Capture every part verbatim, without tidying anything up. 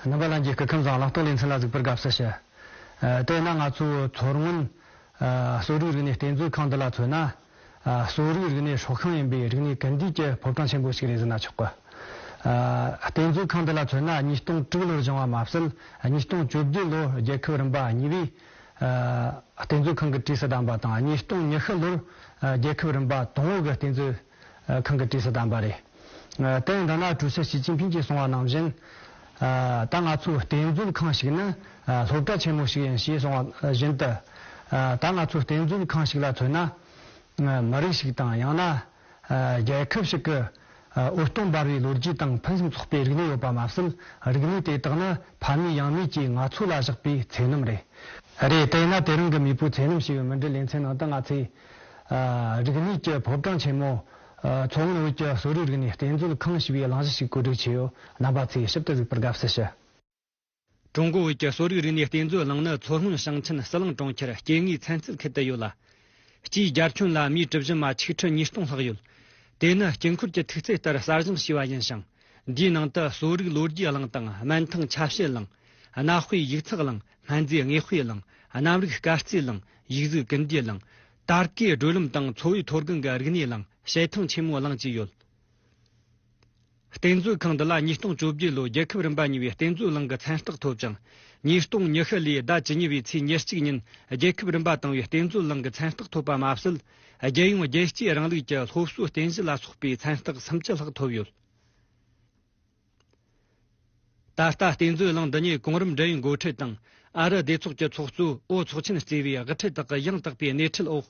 རྣམ་པ་ལྷན་རྒྱས་སྐུ་ཁམས་བཟང་། གླེང་སྟེགས་ལེ་ཚན་ལ་གཟིགས་པར་དགའ་བསུ་ཞུ། ཨ། དེས་ན་ང་ཚོའི་མཚོ་སྔོན། ཨ། གསོ་རིག་རིག་གནས་རྟེན་མཛོད་ཁང་འདི་ལ་མཚོན་ན། ཨ། གསོ་རིག་རིག་གནས་སྲོག་ཤིང་ཡིན་པའི་རིག་གནས་ཀུན་འདུས་ཀྱི་ཕོ་བྲང་ཆེན་པོ་ཞིག་རེད་ཟེར་ན་ཆོག་གི། ཨ། རྟེན་མཛོད་ཁང་འདི་ལ་མཚོན་ན་ཉིས་སྟོང་དྲུག་ལོར་བཞེངས་པ་མ་ཟད། ཉིས་སྟོང་བཅོ་བརྒྱད་ལོར་རྒྱལ་ཁབ་རིམ་པ་གཉིས་པའི། ཨ། རྟེན་མཛོད་ཁང་གི་གྲས་སུ་བདམས་པ་དང་། ཉིས་སྟོང་ཉི་ཤུ་ལོར། ཨ། རྒྱལ་ཁབ་རིམ་པ་དང་པོ་གི་རྟེན་མཛོད། ཨ། ཁང་གི་གྲས་སུ་བདམས་པ་རེད། ཨ། དེ་ཡང་འདི་ན་ཀྲུའུ་ཞི་ཞི་ཅིན་ཕིང་གིས་གསུངས་པ་ནང་བཞིན། ཨ། ད་ང་ཚོའི་རྟེན་མཛོད་ཁང་ཞིག་ནི། ཨ། སློབ་གྲྭ་ཆེན་མོ་ཞིག་ཡིན་ཞེས་གསུངས་པ་བཞིན་དུ། ཨ། ད་ང་ཚོའི་རྟེན་མཛོད་ཁང་ཞིག་ལ་མཚོན་ན། ཨ། མི་རིགས་ཤིག་དང་ཡང་ན། ཨ། རྒྱལ་ཁབ་ཞིག་གི། ཨ། འོད་སྟོང་འབར་བའི་ལོ་རྒྱུས་དང་ཕུན་སུམ་ཚོགས་པའི་རིག་གནས་ཡོད་པ་མ་ཟད། རིག་གནས་དེ་དག་ནི་ཕ་མེས་ཡང་མེས་ཀྱི་ངལ་རྩོལ་ལ་བཞག་པའི་ཚད་སྣོམ་རེད། རེད། དེས་ན་དེ་རིང་གི་མེས་པོའི་ཚད་སྣོམ་ཞེས་པའི་མུ་འབྲེལ་ལེ་ཚན་ནང་དུ་ང་ཚོས། ཨ། རིག་གནས་ཀྱི་ཕོ་བྲང་ཆེན་མོ། ཨ། མཚོ་སྔོན་བོད་ཀྱི་གསོ་རིག་རིག་གནས་རྟེན་མཛོད་ཁང་ཞེས་པའི་གླེང་གཞི་ཞིག་གོ་སྒྲིག་བྱས་ཡོད། རྣམ་པ་ཚོས་ཞིབ་ཏུ་གཟིགས་པར་དགའ་བསུ་ཞུ། ཀྲུང་གོ་བོད་ཀྱི་གསོ་རིག་རིག་གནས་རྟེན་མཛོད་གླིང་ནི་མཚོ་སྔོན་ཞིང་ཆེན་ཟི་ལིང་གྲོང་ཁྱེར་སྐྱེ་དངོས་ཚན་རྩལ་ཁུལ་དུ་ཡོད་ལ། སྤྱིའི་རྒྱ་ཁྱོན་ལ་མིའི་གྲུ་བཞི་མ་ཆིག་ཁྲི་ཉིས་སྟོང་ལྷག་ཡོད། དེ་ནི་དཀྱིལ་འཁོར་གྱི་ཐིག་ཚད་ལྟར་གསར་བཞེངས་བྱས་པ་ཡིན་ཞིང་། འདིའི་ནང་དུ་གསོ་རིག་ལོ་རྒྱུས་གླིང་དང་། སྨན་ཐང་ཆ་བྱད་གླིང་། གནའ་དཔེ་ཡིག་ཚགས་གླིང་། སྨན་རྫས་དངོས་དཔེ་གླིང་། གནམ་རིག་སྐར་རྩིས་གླིང་། ཡིག་གཟུགས་ཀུན་འདུས་གླིང་། ད་རྐའི་བགྲོད་ལམ་དང་འཚོ་བའི་ཐོ་རྒང་གི་རིག་གནས་གླིང་། བྱེ་ཐང་ཆེན་མོའི་གླིང་བཅས་ཡོད། རྟེན་མཛོད་ཁང་འདི་ལ་ཉིས་སྟོང་བཅོ་བརྒྱད་ལོའི་རྒྱལ་ཁབ་རིམ་པ་གཉིས་པའི་རྟེན་མཛོད་གླིང་གི་མཚན་རྟགས་ཐོབ་ཅིང་། ཉིས་སྟོང་ཉི་ཤུ་ལོའི་ཟླ་བཅུ་གཉིས་པའི་ཚེས་ཉེར་གཅིག་ཉིན་རྒྱལ་ཁབ་རིམ་པ་དང་པོའི་རྟེན་མཛོད་གླིང་གི་མཚན་རྟགས་ཐོབ་པ་མ་ཟད། རྒྱལ་ཡོངས་རྒྱལ་གཅེས་རིང་ལུགས་ཀྱི་སློབ་གསོའི་རྟེན་གཞི་ལ་སོགས་པའི་མཚན་རྟགས་སུམ་ཅུ་ལྷག་ཐོབ་ཡོད། ད་ལྟ་རྟེན་མཛོད་གླིང་འདི་ཉིད་གོང་རིམ་འབྲེལ་ཡོད་འགོ་ཁྲིད་དང་། ཨ་རི་སྡེ་ཚོགས་ཀྱི་ཚོགས་གཙོ་ཨོ་ཚོགས་ཆེན་གཙོས་པའི་དབུ་ཁྲིད་དག་གི་ཡང་དག་པའི་སྣེ་ཁྲིད་འོག་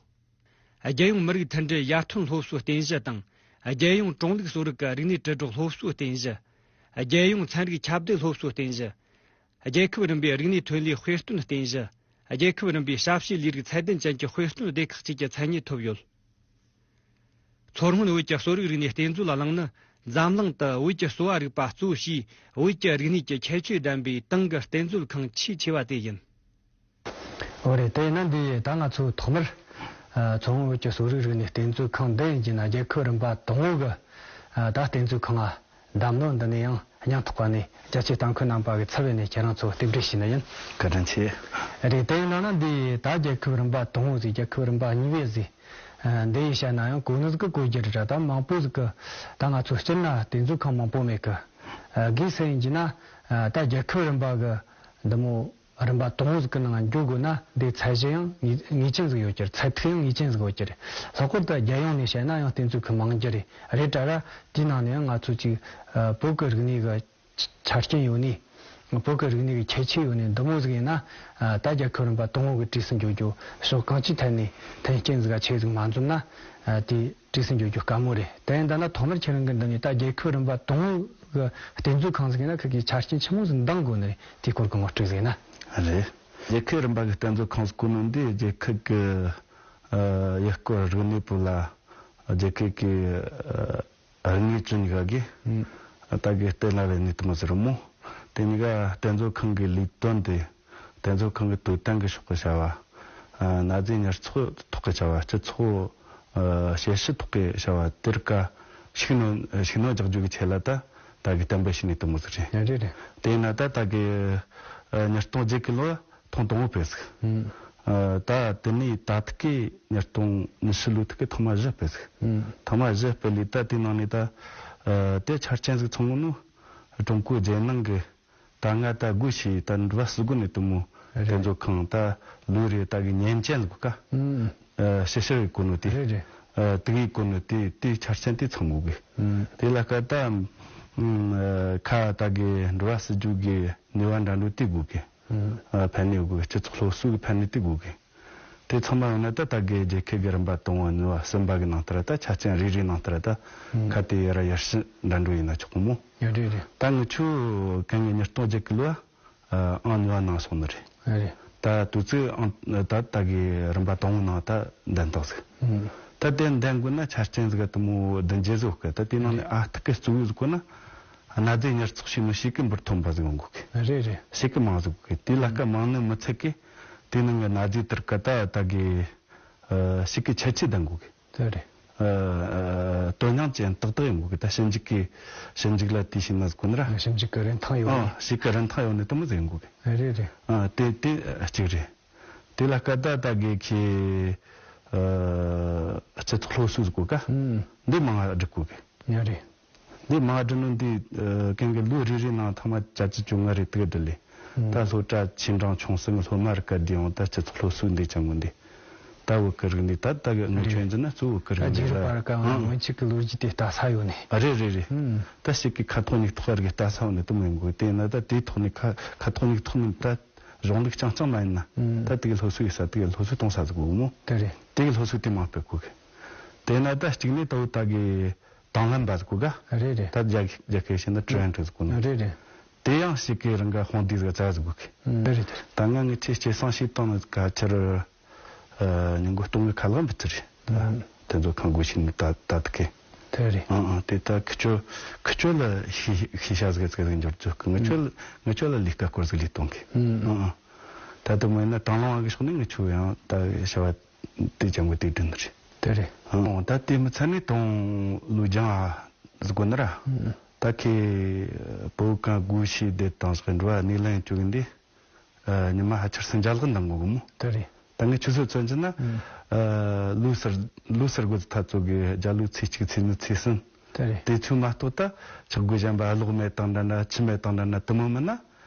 རྒྱལ་ཡོངས་མི་རིགས་མཐུན་སྒྲིལ་ཡར་ཐོན་སློབ་གསོའི་རྟེན་གཞི་དང་། རྒྱལ་ཡོངས་ཀྲུང་ལུགས་གསོ་རིག་གི་རིག་གནས་དྲིལ་སྒྲོག་སློབ་གསོའི་རྟེན་གཞི། རྒྱལ་ཡོངས་ཚན་རིག་ཁྱབ་གདལ་སློབ་གསོའི་རྟེན་གཞི། རྒྱལ་ཁབ་རིམ་པའི་རིག་གནས་ཐོན་ལས་དཔེ་སྟོན་རྟེན་གཞི། རྒྱལ་ཁབ་རིམ་པའི་ཞབས་ཞུའི་ལས་རིགས་ཚད་ལྡན་ཅན་གྱི་དཔེ་སྟོན་སྡེ་ཁག་བཅས་ཀྱི་མཚན་སྙན་ཐོབ་ཡོད། མཚོ་སྔོན་བོད་ཀྱི་གསོ་རིག་རིག་གནས་རྟེན་མཛོད་གླིང་ནི། འཛམ་གླིང་དུ་བོད་ཀྱི་གསོ་བ་རིག་པ་གཙོ་བྱས་བོད་ཀྱི་རིག་གནས་ཀྱི་ཁྱད་ཆོས་ལྡན་པའི་ཏང་གི་རྟེན་མཛོད་ཁང་ཆེས་ཆེ་བ་དེ་ཡིན། འོ་རེད། དེས་ན་འདི་ད་ང་ཚོས་ཐོག་མར། ཨ། མཚོ་སྔོན་བོད་ཀྱི་གསོ་རིག་རིག་གནས་རྟེན་མཛོད་ཁང་འདི་ཡིན་གྱི་ན་རྒྱལ་ཁབ་རིམ་པ་དང་པོ་གི། ཨ། ད་རྟེན་མཛོད་ཁང་ང་བདམས་ནོ་འདི་ནས་ཡང་སྙིང་ཐག་པ་ནས་རྒྱ་ཆེའི་ལྟ་མཁན་རྣམ་པ་གི་ཚབ་བྱས་ནས་ཁྱེད་རང་ཚོ་རྟེན་འབྲེལ་ཞུས་ནི་ཡིན། བཀའ་དྲིན་ཆེ། རེད། དེ་ཡིན་ན་ན་འདི་ད་རྒྱལ་ཁབ་རིམ་པ་དང་པོ་ཟིག་རྒྱལ་ཁབ་རིམ་པ་གཉིས་པ་ཟིག་ཨ། འདི་ཡི་བཤད་ན་ཡང་གོ་ནི་ཟིག་གི་གོ་རྒྱུ་རེད་ར། ད་མང་པོ་ཟིག་གི་ད་ང་ཚོ་སྤྱིར་ན་རྟེན་མཛོད་ཁང་མང་པོ་མེད་གི། ཨ། གི་སེ་ཡིན་གྱི་ན། ཨ། ད་རྒྱལ་ཁབ་རིམ་པ་གི་འདི་མོ་རིམ་པ་དང་པོ་ཟིག་གི་ནང་འཇུག་དགོས་ན་འདི་ཚད་གཞི་ཡང་ངེས་ངེས་ཅན་ཟིག་ཡོད་ཀྱི་རེད། ཚད་ཐིག་ཡང་ངེས་ཅན་ཟིག་ཡོད་ཀྱི་རེད། ལྷག་པར་དུ་རྒྱལ་ཡོངས་ནས་བཤད་ན་ཡང་རྟེན་མཛོད་ཁང་མང་རྒྱུ་རེད། རེད་དྲ་ར། དེའི་ནང་ནས་ཡང་ང་ཚོ་ཅིག་ཨ། བོད་ཀྱི་རིག་གནས་གི་ཆ་རྐྱེན་ཡོད་ནི། བོད་ཀྱི་རིག་གནས་ཀྱི་ཁྱད་ཆོས་ཡོད་ནི་འདི་མོ་ཟིག་ཡིན་ན། ཨ། ད་རྒྱལ་ཁབ་རིམ་པ་དང་པོ་གི་གྲས་སུ་འཇོག་རྒྱུ་ཕྱོགས་གང་ཅིའི་ཐད་ནས་མཐུན་རྐྱེན་ཟིག་ག་ཆེ་ཟིག་མ་འཛོམས་ན། ཨ། དེ་གྲས་སུ་འཇོག་རྒྱུ་དཀའ་མོ་རེད། དེ་ཡིན་ད་ན་ཐོག་མར་ཁྱེད་རང་གི་འདི་ནས་ད་རྒྱལ་ཁབ་རིམ་པ་དང་པོ་གི་རྟེན་མཛོད་ཁང་ཟིག་ཡིན་ན་ཁིར་གི་ཆ་རྐྱེན་ཆི་མོ་ཟིག་འདང་དགོས་ནི་རེད། དེའི་སྐོར་གི་ངོ་སྤྲོད་ཟིག་ཡིན་ན། རེད། རྒྱལ་ཁབ་རིམ་པ་གི་རྟེན་མཛོད་ཁང་ཟིག་དགོས་ནོ་འདི་རྒྱལ་ཁབ་གི། ཨ། ཡུལ་སྐོར་རིག་གནས་པུ་ལ་རྒྱལ་ཁབ་ཀྱི། ཨ། རིག་གནས་བཅུ་གཉིས་ཀ་གི། ཨུ། ད་གི་ལྟེ་བ་ལས་ནི་དེ་མོ་ཟེར་མོ། དེ་གཉིས་ཀ་རྟེན་མཛོད་ཁང་གི་ལས་དོན་དེ། རྟེན་མཛོད་ཁང་གི་དོན་དམ་གྱི་ཕྱོགས་ཀྱི་བྱ་བ། ཨ། གནའ་རྫས་ཉར་ཚགས་ཐོག་གི་བྱ་བ། སྤྱི་ཚོགས། ཨ། ཞབས་ཞུ་ཐོག་གི་བྱ་བ་དེར་ཀ་ཤུགས་སྣོན་ཤུགས་སྣོན་རྒྱག་རྒྱུ་གི་ཆེད་ལ་ད་ད་གི་གཏན་འབེབས་བྱས་ནི་དེ་མོ་ཟིག་རེད། རེད་རེད། དེ་ཡིན་ན་ད་ད་གི། ཨ། ཉིས་སྟོང་བརྒྱད་གི་ལོ། ཐེངས་དང་པོ་ཕེབས་ཟིག་ཨུ། ཨ། ད་དེ་ནས་ད་ཐུག་གི་ཉིས་སྟོང་ཉི་ཤུ་ལོའི་ཐུག་གི་ཐེངས་མ་བཞི་ཕེབས་ཟིག་ཨུ། ཐེངས་མ་བཞི་ཕེབས་ལས་ད་དེའི་ནང་ནས་ད། ཨ། དེ་ཆ་རྐྱེན་ཟིག་ཚང་ངོ་ནོ། ཀྲུང་གོའི་རྒྱལ་ནང་གི་ད་ང་ད་སྒོ་ཕྱེ་ད་འགྲུལ་བ་སུ་དགོས་ནས་དུ་མོ། རེད། རྟེན་མཛོད་ཁང་ད་ལོས་རེད། ད་གི་ཉན་ཅན་ཟིག་ག་ཨུ། ཨ། ཞིབ་ཞིབ་གི་གོ་ནོ་དེ། རེད་རེད། ཨ། དེ་གི་གོ་ནོ་དེ་དེའི་ཆ་རྐྱེན་དེ་ཚང་དགོས་གི་ཨུ། དེ་ལ་ཀ་ད། ཨ། ཁ་ད་གི་འགྲུལ་བ་སུ་རྒྱུ་གི་ནུས་པ་འདྲ་འགྲོ་དེ་དགོས་གི་ཨུ། ཨ། ཕན་ནུས་དགོས། སྤྱི་ཚོགས་སློབ་གསོ་གི་ཕན་ནུས་དེ་དགོས་གི་དེ་ཚང་མ་ཡོང་ན་ད་ད་གི་རྒྱལ་ཁབ་གི་རིམ་པ་དང་པོ་ནུས་པ་གསུམ་པ་གི་ནང་ལྟར་ད་ཆ་རྐྱེན་རེ་རེའི་ནང་ལྟར་ད་ཨུ། ཁ་དེ་ཡ་ར་ཡར་ཞུ་འདྲ་འགྲོ་ཡིན་ན་ཆོག་གི་མོ། ཡ་རེད་རེད། ད་ངི་ཆོ་གན་ངི་ཉིས་སྟོང་བརྒྱད་གི་ལོ། ཨ། ཨང་ནུས་པ་ནང་སོང་ནི་རེད། ཡ་རེད། ད་དུས་ཚོད་ཨང་ད་ད་གི་རིམ་པ་དང་པོ་ནང་ད་འདན་ཐག་ཟིག་ཨུ། ད་དེ་འདན་དགོས་ན་ཆ་རྐྱེན་ཟིག་དུ་མོ་བདུན་བརྒྱད་ཟིག་གི་ད་དེ་ནང་ནས་ཨ་ཐུག་གི་གཙོ་བོ་ཟིག་དགོས་ན། གནའ་རྫས་ཉར་ཚགས་བྱས་ནོ་ཞིག་གི་འབུར་ཐོན་པ་ཟིག་ཡོང་དགོས་གི་རེད་རེད། ཞིག་གི་མང་ཟིག་གི་དེ་ལ་ཀ་མང་ནི་མི་ཚད་གི་དེ་ནང་གི་གནའ་རྫས་དེར་ཀ་ད་ད་གི་ཨ། ཞིག་གི་ཁྱད་ཆོས་ལྡན་དགོས་གི་དེ་རེད། ཨ། དོན་སྙིང་ཅན་ཏག་ཏག་ཡོང་གི། ད་ཞིབ་འཇུག་གི་ཞིབ་འཇུག་ལ་དེའི་ཕྱིན་ན་ཟེར་གོ་ནི་ར། ཞིབ་འཇུག་གི་རིན་ཐང་ཡོད་ཨ། ནི། ཞིབ་གི་རིན་ཐང་ཡོད་ནི་དེ་མོ་ཟིག་ཡོང་གི། རེད་རེད། ཨ། དེ་དེ་གཅིག་རེད། དེ་ལ་སྐད་བརྡ་ད་གི་ཁྱེད། ཨ། སྤྱི་ཚོགས་སློབ་གསོ་ཟེར་གོ་ག་ཨུམ། འདི་མང་ང་སྒྲིག་གོ་གི། ཡ་རེད། འདི་མ་འགྲིག་ནོ་འདི། ཨ། གན་གི་ལོ་རེ་རེ་ནང་ཐ་མ་བཅའ་བཅུ་བཅོ་ལྔ་རེ་དེ་ག་འགྲིལ་ལེ། ཨང་། ད་སློབ་གྲྭ་ཆེ་འབྲིང་ཆུང་གསུམ་སློབ་མ་རིགས་ག་འདི་ཡང་ད་སྤྱི་ཚོགས་སློབ་གསོའི་འདི་ཅང་གོ་འདི། ད་བོད་ཀྱི་རིག་གནས་ད་ད་གི་ངི་ཆོས་འཛིན་ན་གཙོ་བོད་ཀྱི་རིག་གནས་རྒྱུད་རིམ་པ་ར་ག་ཨང་། སྔོན་ཆད་ཀྱི་ལོ་རྒྱུས་དེ་ལྟ་ས་ཡོད་ནས། ཨ། རེད་རེད་རེད། ཨང་། ད་ཞིག་གི་ཁ་ཐོག་ཉིག་ཐོག་རིག་ལྟ་ས་ཡོད་ནས་དེ་མོ་ཡིན་གོ། དེ་ན་ད་དེའི་ཐོག་ནས་ཁ་ཁ་ཐོག་ཉིག་ཐོག་ནས་ད་གཞུང་ལུགས་རྐྱང་རྐྱང་མ་ཡིན་ན། ཨང་། ད་དེ་གི་སློབ་གསོ་ཡིན་ས་དེ་གི་སློབ་གསོ་གཏོང་ས་ཟིག་གོ་མོ། དེ་རེད། དེ་གི་སློབ་གསོ་དེ་མང་སྤེལ་གོ་གི། དེ་ན་ད་གཅིག་ནས་ད་བོད་ད་གི། དང་ལེན་པ་ཟེར་གོ་ག་རེད་རེད། ད་རྒྱ་རྒྱ་སྐད་བཤད་ན་ཀྲི་ཡན་ཀྲི་ཟེར་གོ་ནོ། རེད་རེད། དེ་ཡང་ཞིག་གི་རང་ག་དཔུང་སྡེ་ཟིག་རྩ་ཟེར་གོ་གི། ཨུམ། རེད་རེད། ད་ང་ངི་ཆེ་སྐྱེད་སྲིང་བྱེད་སྟངས་ནི་ག་ཆེར། ཨ། ཉིན་གུང་སྟོང་གི་ཁ་ལག་འབུལ་ཚུལ་རེད། ཨུམ། དེ་ཚོ་ཁང་སྒོ་ཕྱེ་ནི་ད་ད་དུ་གི། དེ་རེད། ཨང་ཨང་། དེ་ད་ཁི་ཆོ་ཁི་ཆོ་ལ་ཤེས་ཤེས་བྱ་ཟིག་ཟིག་འབྱོར་ཚུལ་གི། ངི་ཆོ་ལ་ངི་ཆོ་ལ་ལས་ཀ་སྐོར་ཟིག་ལས་གཏོང་གི། ཨུམ། ཨང་ཨང་། ད་དུ་མོ་ཡིན་ན་དང་བླངས་བ་གི་ཕྱོགས་ནས་ངི་ཆོ་ཡང་ད་བྱ་བ། དེ་ཅང་གི་དེ་དྲན་རེད། དེ་རེད། ཨང་། ད་དེ་མི་ཚད་ནས་དང་ལོ་རྒྱང་ཨ་ཟེར་གོ་ནི་ར། ཨང་། ད་ཁེ་བོད་གང་དགོས་ཤེས་བསྡད་དང་ཟེར་འགྲོ་བ་ནས་ལན་བཅོ་གི་འདི། ཨ། ཉི་མ་ཧ་ཆར་སུམ་བརྒྱ་ལྷག་འདང་གོ་གི་མོ། དེ་རེད། ད་ངས་ཆུ་ཚོད་མཚོན་གྱི་ན། ཨང་། ཨ། ལུག་གསར་ལུག་གསར་རྒོད་ཐ་ཚོ་གི་རྒྱ་ལོའི་ཚེས་གཅིག་ཚེས་གཉིས་ཚེས་གསུམ། དེ་རེད། དེ་ཚོའི་མ་གཏོགས་ད་ཆག་སྒོ་གཞན་པ་གློག་མེད་དང་འདྲ་འདྲ་ཆུ་མེད་དང་འདྲ་འདྲ་དུ་མོ་མིན་ན།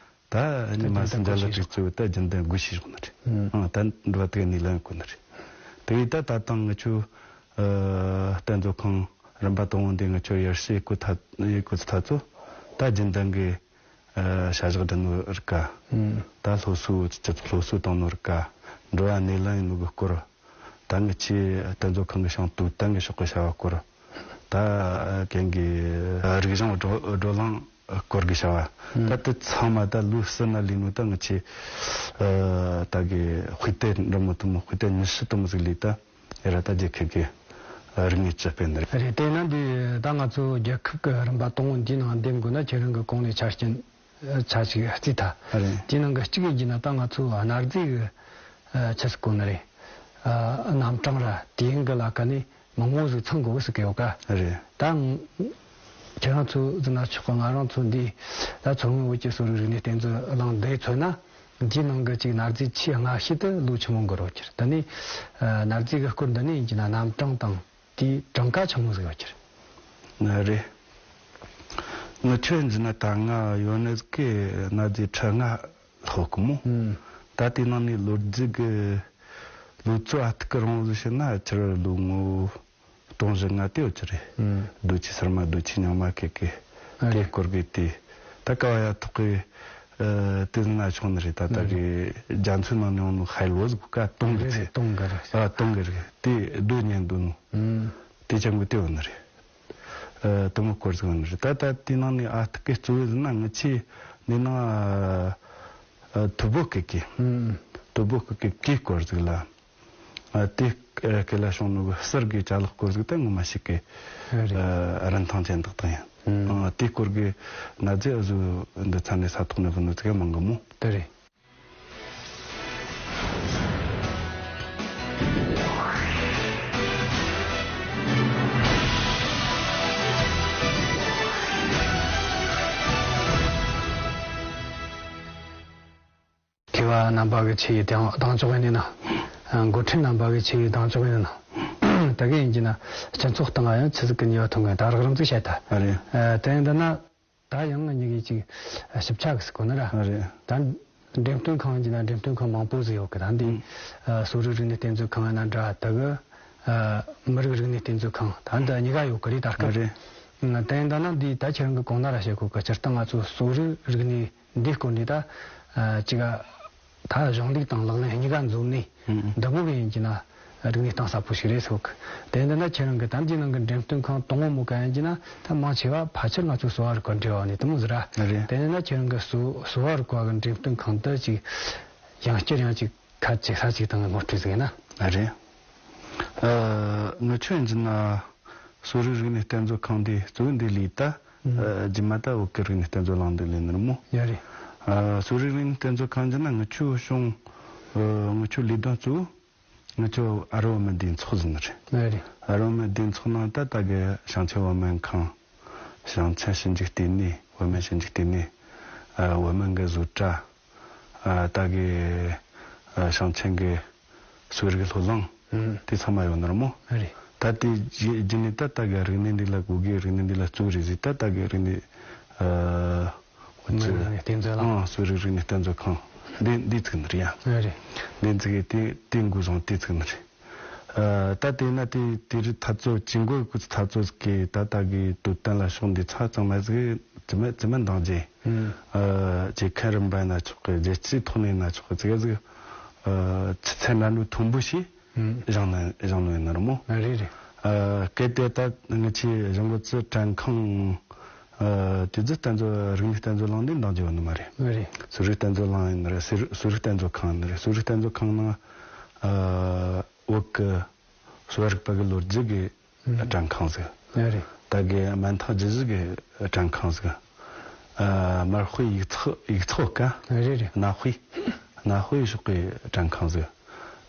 ད་ཉི་མ་སུམ་བརྒྱ་ལྷག་ཅིག་གཙོས་ད་རྒྱུན་ལྡན་སྒོ་ཕྱེ་བཞག་ནི་རེད། ཨང་། ད་འགྲོ་བ་དེ་ག་ནས་ལན་གོ་ནི་རེད། དེ་བས་ད་ད་ཐེངས་ངི་ཆོ། ཨ། རྟེན་མཛོད་ཁང་རིམ་པ་དང་པོ་འདི་ངི་ཆོ་ཡར་ཞུ་གོ་ཐ་ཡེ་གོ་ཐ་ཚོ། ད་རྒྱུན་ལྡན་གི། ཨ། བྱ་གཞག་སྒྲུབ་ནོ་རིགས་ག་ཨང་། ད་སློབ་གསོ་སྤྱི་ཚོགས་སློབ་གསོ་བཏང་ནོ་རིགས་ག་འགྲོ་བ་ནས་ལན་ཡིན་ནོ་གི་སྐོར། ད་ངི་ཆོ་རྟེན་མཛོད་ཁང་གི་ཤིང་ཏོག་ད་ངི་ཤོག་གི་བྱ་བ་སྐོར། ད་གན་གི་རིག་གཞུང་བགྲོ་བགྲོ་གླེང་སྐོར་གི་བྱ་བ། ཨང་། ད་དེ་ཚང་མ་ད་ལོ་གསུམ་ན་ལས་ནོ་ད་ངི་ཆོ། ཨ། ད་གི་དཔེ་དེབ་འདྲ་མོ་དུ་མོ་དཔེ་དེབ་ཉི་ཤུ་དུ་མོ་ཟིག་ལས་ད་ཡ་ར་ད་རྒྱལ་ཁབ་གི་རིག་གནས་སྤྱི་དཔལ་འདི་རེད། རེད། དེ་ན་འདི་ད་ང་ཚོ་རྒྱལ་ཁབ་གི་རིམ་པ་དང་པོ་འདིའི་ནང་འདེམས་དགོས་ན་ཁྱེད་རང་གི་གོང་ནས་ཆ་རྐྱེན་ཆ་ཞིག་རྩིས་ཐལ། རེད། དེའི་ནང་གི་གཅིག་ཡིན་གྱི་ན་ད་ང་ཚོ་གནའ་རྫས་གི་ཆི་ཟིག་གོ་ནི་རེད། ཨ། རྣམ་གྲངས་ར་དུས་ཡུན་གི་ལ་ཀ་ནས་མང་བོ་ཟིག་ཚང་དགོས་ཟེར་གི་ཡོད་ཀ་རེད། ད་ཁྱེད་རང་ཚོ་ཟེར་ན་ཆོག་གི། ང་རང་ཚོ་འདི་ད་མཚོ་སྔོན་བོད་ཀྱི་གསོ་རིག་རིག་གནས་རྟེན་མཛོད་གླེང་བསྡད་ཚོད་ན། འདིའི་ནང་གི་ཅིག་གནའ་རྫས་ཆེས་སྔ་ཤོས་དེ་ལོ་ཆི་མོ་འགོར་ཡོད་ཀྱི་རེད། ད་ནི་ཨ་གནའ་རྫས་ཀྱི་སྐོར་འདི་ནི་ཡིན་གྱི་ན་རྣམ་གྲངས་དང་དེའི་གྲངས་ཀ་ཆི་མོ་ཟིག་ཡོད་ཀྱི་རེད། ཨ་རེད། ངི་ཆོས་འཛིན་ན་ད་ང་ཡོད་ནི་ཟིག་གི་གནའ་རྫས་ཁྲི་ལྔ་ལྷག་གི་མོ། ཨང་། ད་དེའི་ནང་ནས་ལོ་རྒྱུས་ཀྱི་ལོ་ཚོད་ཨ་ཐུར་གི་རིང་ལ་བཤད་ན་ཁྱེད་རང་ལོ་ངོ་སྟོང་བཞི་ལྔ་དེ་ཡོད་ཀྱི་རེད། ཨང་། རྡོ་ཆས་གསར་མ་རྡོ་ཆས་རྙིང་མ་གི་གི་ཨ་དེ་སྐོར་གི་དེ། ད་ཀ་བ་ཡ་ཐོག་གི་ཨ་དེ་ཟིན་ན་ཆོག་ནི་རེད། ད་ད་གི་རྒྱ་མཚོའི་ནང་ནས་ཡོང་ནོ་ཧའི་ལོ་ཟིག་ག་སྟོང་གི་ཚེ། སྟོང་གི་རེད། ཨ་སྟོང་གི་རེད། དེ་རྡོ་ཉན་འདུག་ནོ། ཨང་། དེ་ཅང་གི་དེ་ཡོད་ནི་རེད། ཨ་དེ་མོ་སྐོར་ཟིག་ཡོད་ནི་རེད། ད་ད་དེའི་ནང་ནས་ཨ་ཐུར་གི་གཙོ་བོ་ཟིན་ན་ངི་ཆོ་ནས་ན་ཨ་ཐུ་བོ་སྐད་གི། ཨང་། ཐུ་བོ་སྐད་གི་གི་སྐོར་ཟིག་ལ། ཨ་དེ་སྐད་ལ་བྱུང་ནོ་གི་གསེར་གི་ཅ་ལག་སྐོར་ཟིག་ད་ངོ་མ་ཞིག་གི་རེད། ཨ་རིན་ཐང་ཅན་དག་དང་ཡིན། ཨང་། ཨ་དེ་སྐོར་གི་གནའ་རྫས་ཨ་ཟུ་འདི་ཚ་ནས་ས་ཐོག་ནས་བུད་ནོ་ཚིག་མང་གི་མོ། དེ་རེད། མཁས་པ་རྣམ་པ་གི་ཆེད་ཡི་གདེང་གདེང་འཇོག་ཡིན་ན། འགོ་ཁྲིད་རྣམ་པ་གི་ཆེད་ཡི་གདེང་འཇོག་ཡིན་ན། ད་གིན་ཡིན་གྱི་ན་སྤྱི་ཚོགས་སྟེང་ང་ཡང་ཆི་ཟིག་གི་ནུས་པ་ཐོན་གི་ད་རག་རིམ་ཟིག་བཤད་ད། ཨ་རེད། ཨ་དེ་ཡིན་ད་ན། ད་ཡང་ང་གཉིས་ཀྱིས་ཅིག་ཞིབ་ཆ་གི་ཟིག་གོ་ན་ར། ཨ་རེད། ད་འགྲེམས་སྟོན་ཁང་ཡིན་གྱི་ན་འགྲེམས་སྟོན་ཁང་མང་པོ་ཟིག་ཡོད་གི། ད་འདི་ཨ་གསོ་རིག་རིག་གནས་རྟེན་མཛོད་ཁང་ཡིན་ན་འདྲ། ད་གི་ཨ་མི་རིགས་རིག་གནས་རྟེན་མཛོད་ཁང་ད་འདི་གཉིས་ཀ་ཡོད་གི་རེད་ད་སྐབས། ཨ་རེད། ད་ཡིན་ད་ན་འདི་ད་ཁྱེད་རང་གི་གོང་ན་ར་བཤད་གོ་གི། སྤྱིར་བཏང་ང་ཚོ་གསོ་རིག་རིག་གནས་འདིའི་སྐོར་ནས་ད་ཨ་ཅིག་ཨ་ད་གཞུང་ལུགས་དང་ལག་ལེན་གཉིས་ཀ་འཛོམས་ནས། ཨང་། འདི་མོ་གི་ཡིན་གྱི་ན་རིག་གནས་གཏིང་ཟབ་པོ་ཞིག་རེད་ཟེར་གི། དེ་འདི་ན་ཁྱེད་རང་གི་ད་འདི་ནང་གི་འགྲེམས་སྟོན་ཁང་དང་པོ་མོ་ག་ཡིན་གྱི་ན་ད་མང་ཆེ་བ་ཕལ་ཆེར་ང་ཚོ་གསོ་བ་རིག་པ་འབྲེལ་བ་ནས་དེ་མོ་ཟིག་ར། རེད། དེ་འདི་ན་ཁྱེད་རང་གི་གསོ་གསོ་བ་རིག་པ་གི་འགྲེམས་སྟོན་ཁང་དུ་ཅིག་ཡང་བསྐྱར་ཡང་ཅིག་ཁ་ཅིག་ས་ཅིག་དང་ངོ་སྤྲོད་ཟིག་ཡིན་ན། རེད། ཨ་ངི་ཆོས་འཛིན་ན་གསོ་རིག་རིག་གནས་རྟེན་མཛོད་ཁང་འདི་གཙོ་བོ་འདི་ལས་ད། ཨ་རྗེས་མ་ད་བོད་ཀྱི་རིག་གནས་རྟེན་མཛོད་གླེང་འདི་ལས་ནི་རེད་མོ། ཡ་རེད། ཨ་གསོ་རིག་རིག་གནས་རྟེན་མཛོད་ཁང་འཛིན་ན་ངི་ཆོ་གཞུང་ཨ་ངི་ཆོ་ལས་དོན་གཙོ་བོ་ ང་ཚོ་ཨ་རི་བོད་མིའི་སྡེ་ཚོགས་ཟེར་ནི་རེད། ཨ་རི་བོད་མིའི་སྡེ་ཚོགས་ནང་ད་ད་གི་ཞིང་ཆེན་བོད་སྨན་ཁང་། ཞིང་ཆེན་ཞིབ་འཇུག་ལྟེ་གནས། བོད་སྨན་ཞིབ་འཇུག་ལྟེ་གནས། ཨ། བོད་སྨན་གྱི་བཟོ་གྲྭ། ཨ། ད་གི། ཨ། ཞིང་ཆེན་གྱི་གསོ་རིག་སློབ་གླིང་། ཨུམ། དེ་ཚང་མ་ཡོད་ནི་རེད་མོ། རེད། ད་དེ་རྗེས་ནས་ད་ད་གི་རིག་གནས་འདི་ལ་གོ་དགོས། རིག་གནས་འདི་ལ་བརྩོན་རེ་ཟིག་ད་ད་གི་རིག་གནས། ཨ། འོ་ཙི། རིག་གནས་རྟེན་མཛོད་ལ། ཨང་། གསོ་རིག་རིག་གནས་རྟེན་མཛོད་ཁང་འདི་འདི་ཚུགས་ནི་རེད་ཡ། རེད། འདི་ཚུགས་གི་དེ་དེ་འགོ་བཟུང་དེ་ཚུགས་ནི་རེད། ཨ། ད་དེ་ན་དེ་དེ་རིགས་འཐབ་རྩོད་ཇུས་འགོད་སྐོར་འཐབ་རྩོད་ཀྱི་ད་ལྟ་གི་དོན་དོན་ལ་ཕྱོགས་འདི་ཚ་ཚང་མ་ཟིག་ཇི་མ་ཇི་མ་འདང་རྗེས། ཨ། རྒྱལ་ཁབ་རིམ་པ་ཡིན་ན་ཆོག་གི། རྒྱལ་སྤྱིའི་ཐོག་ནས་ཡིན་ན་ཆོག་གི། ཙི་གེ་ཟིག་ཨ། ཆུ་ཚད་འགྲན་བསྡུར་མཐོན་པོ་ཞིག་བཞེངས་ནས་བཞེངས་ནས་ཡིན་ནི་རེད་མོ། ཨ། རེད་རེད། ཨ། གལ་ཏེ་ད་ངི་ཆོའི་གཞུང་གི་ཙི་དྲན་ཁང་། ཨ། དེ་ཚོ་རྟེན་མཛོད། རིག་གནས་རྟེན་མཛོད་གླིང་འདི་འདང་རྒྱག་ནི་མ་རེད། མ་རེད། གསོ་རིག་རྟེན་མཛོད་གླིང་ཡིན་ནི་རེད། གསོ་རིག་རྟེན་མཛོད་ཁང་ཡིན་ནི་རེད། གསོ་རིག་རྟེན་མཛོད་ཁང་ནང་། ཨ། བོད་ཀྱི་གསོ་བ་རིག་པ་གི་ལོ་རྒྱུས་ཀྱི་དྲན་ཁང་ཟིག་ཨ། རེད། ད་གི་སྨན་ཐང་རྒྱུད་གཞི་གི་དྲན་ཁང་ཟིག་ཨ། མར་དཔེ་ཡིག་ཚགས་ཡིག་ཚགས་ཀ་ཨ། རེད་རེད། གནའ་དཔེ་གནའ་དཔེ་ཕྱོགས་ཀྱི་དྲན་ཁང་ཟིག་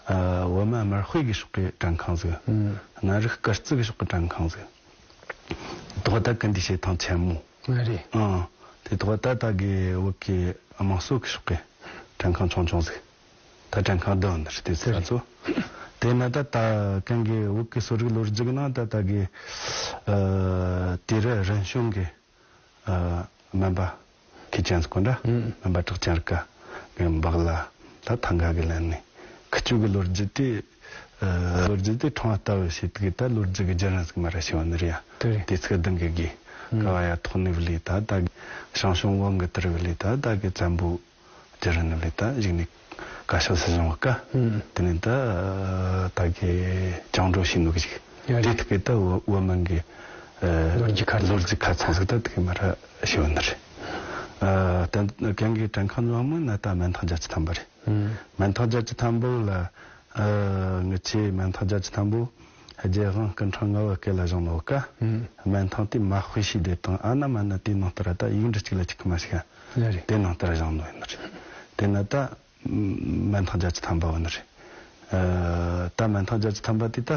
ཨ། བོད་སྨན་སྨར་དཔེ་གི་ཕྱོགས་ཀྱི་དྲན་ཁང་ཟིག་ཨུམ། གནའ་རིག་སྐར་རྩིས་གི་ཕྱོགས་ཀྱི་དྲན་ཁང་ཟིག་དོག་ད་གི་འདི་བྱེད་སྟངས་ཆེན་མོ། ཨ། རེད། ཨང་། དེ་དོག་ད་ད་གི་བོད་ཀྱི་དམངས་སྲོལ་གི་ཕྱོགས་ཀྱི་དྲན་ཁང་ཆུང་ཆུང་ཟིག་ད་དྲན་ཁང་བདུན་འདིར་དེ་ཚོ་ཚོ། དེ་ན་ད་ད་གན་གི་བོད་ཀྱི་གསོ་རིག་ལོ་རྒྱུས་ནང་ད་ད་གི། ཨ། དེ་རུ་རིམ་བྱོན་གྱི། ཨ། སྨན་པ་མཁས་ཅན་ཟིག་གོ་འདྲ། ཨུམ། སྨན་པ་གྲགས་ཅན་རིག་ག་གི་འབག་ལ་ད་ཐང་ག་གི་ལན་ནས་ཁི་ཆོ་གི་ལོ་རྒྱུས་དེ། ཨ། ལོ་རྒྱུས་དེ་ཁྲོང་ལྟ་བུ་བྱེད་གི་ད་ལོ་རྒྱུས་གི་བརྒྱུད་རིམ་ཟིག་མ་ར་ཞེས་པ་ནི་རེད་ཡ། དེ་རེད། དེ་ཚིག་གདང་གི་གི། ཨུམ། ཀ་བ་ཡ་ཐོག་ནས་བ་ལི་ད་ད་ཞང་ཞུང་བོན་གི་དར་བ་ལི་ད་ད་གི་བཙན་པོ། རྒྱུ་རུ་ནི་ལི་ད་གཞུག་ནས་བཀའ་ཤག་སྲིད་གཞུང་བ་ཀ་ཨུམ། དེ་ནས་ད་ད་གི་བཅིངས་འགྲོལ་བྱས་ནོ་གི་ཅིག་ཡ་རེད། དེ་ཐུག་གི་ད་བོད་སྨན་གི། ཨ། ལོ་རྒྱུས་ཁ་ལོ་རྒྱུས་ཁ་ཚང་ཟིག་ད་དེ་གི་མ་ར་ཞུ་ནི་རེད། ཨ། ད་གན་གི་དྲན་ཁང་ནང་མིན་ན་ད་སྨན་ཐང་བརྒྱད་ཅུ་ཐམ་པ་རེད། ཨུམ། སྨན་ཐང་བརྒྱད་ཅུ་ཐམ་པ་ལ། ཨ། ངི་ཆོའི་སྨན་ཐང་བརྒྱད་ཅུ་ཐམ་པ། རྒྱལ་དབང་སྐུ་ཕྲེང་ལྔ་བ་སྐབས་ལ་བཞེངས་ནོ་ཀ་ཨུམ། སྨན་ཐང་དེ་མ་དཔེ་ཤེས་བསྡད་དང་ཨ་ན་མ་ན་དེ་ནང་ལྟར་ད་ཡིག་འབྲུ་གཅིག་ལ་གཅིག་གི་མ་ཞིག་ཡ་རེད། དེ་ནང་ལྟར་བཞེངས་ནོ་ཡིན་ནི་རེད། དེ་ན་ད་སྨན་ཐང་བརྒྱད་ཅུ་ཐམ་པ་བ་ནི་རེད། ཨ། ད་སྨན་ཐང་བརྒྱད་ཅུ་ཐམ་པ་དེ་ད།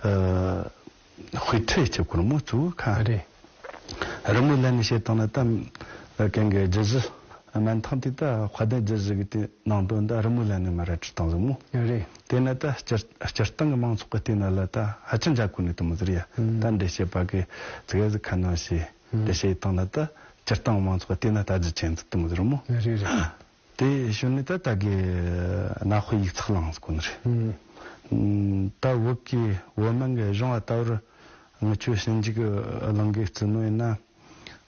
ཨ། དཔེ་ཁྲིད་བྱེད་གོ་མོ་གཙོ་བོ་ཁ། རེད། རི་མོ་ལ་ནི་བྱེད་སྟངས་ན་ད་གན་གི་རྒྱུད་གཞི་སྨན་ཐང་དེ་ད་དཔལ་ལྡན་རྒྱུད་གཞི་གི་དེ་ནང་དོན་ད་རི་མོ་ལ་ནི་མ་ར་བྲིས་སྟངས་ཟིག་མོ། རེད། དེ་ན་ད་སྤྱིར་སྤྱིར་བཏང་གི་མང་ཚོགས་གི་དེ་ན་ལ་ད་ཧ་ཅང་འཇའ་གོ་ནི་དུ་མོ་ཟིག་རེད་ཡ། ཨུམ། ད་འདི་བྱེད་པ་གི་ཙི་གེ་ཟིག་ཁ་ནང་བྱས། ཨུམ། འདི་བྱེད་སྟངས་ན་ད་སྤྱིར་བཏང་མང་ཚོགས་གི་དེ་ན་ད་རྒྱུ་ཅན་ཟིག་དུ་མོ་ཟིག་རེད་མོ། རེད་རེད། དེ་ཞོན་ནས་ད་ད་གི་གནའ་དཔེ་ཡིག་ཚགས་བླངས་ཟིག་གོ་ནི་རེད། ཨུམ། ད་བོད་ཀྱི་བོད་སྨན་གི་གཞུང་བ་ལྟ་བུར་ངི་ཆོའི་ཞིབ་འཇུག་གི་གླིང་གི་བརྩི་ནོ་ཡིན་ན།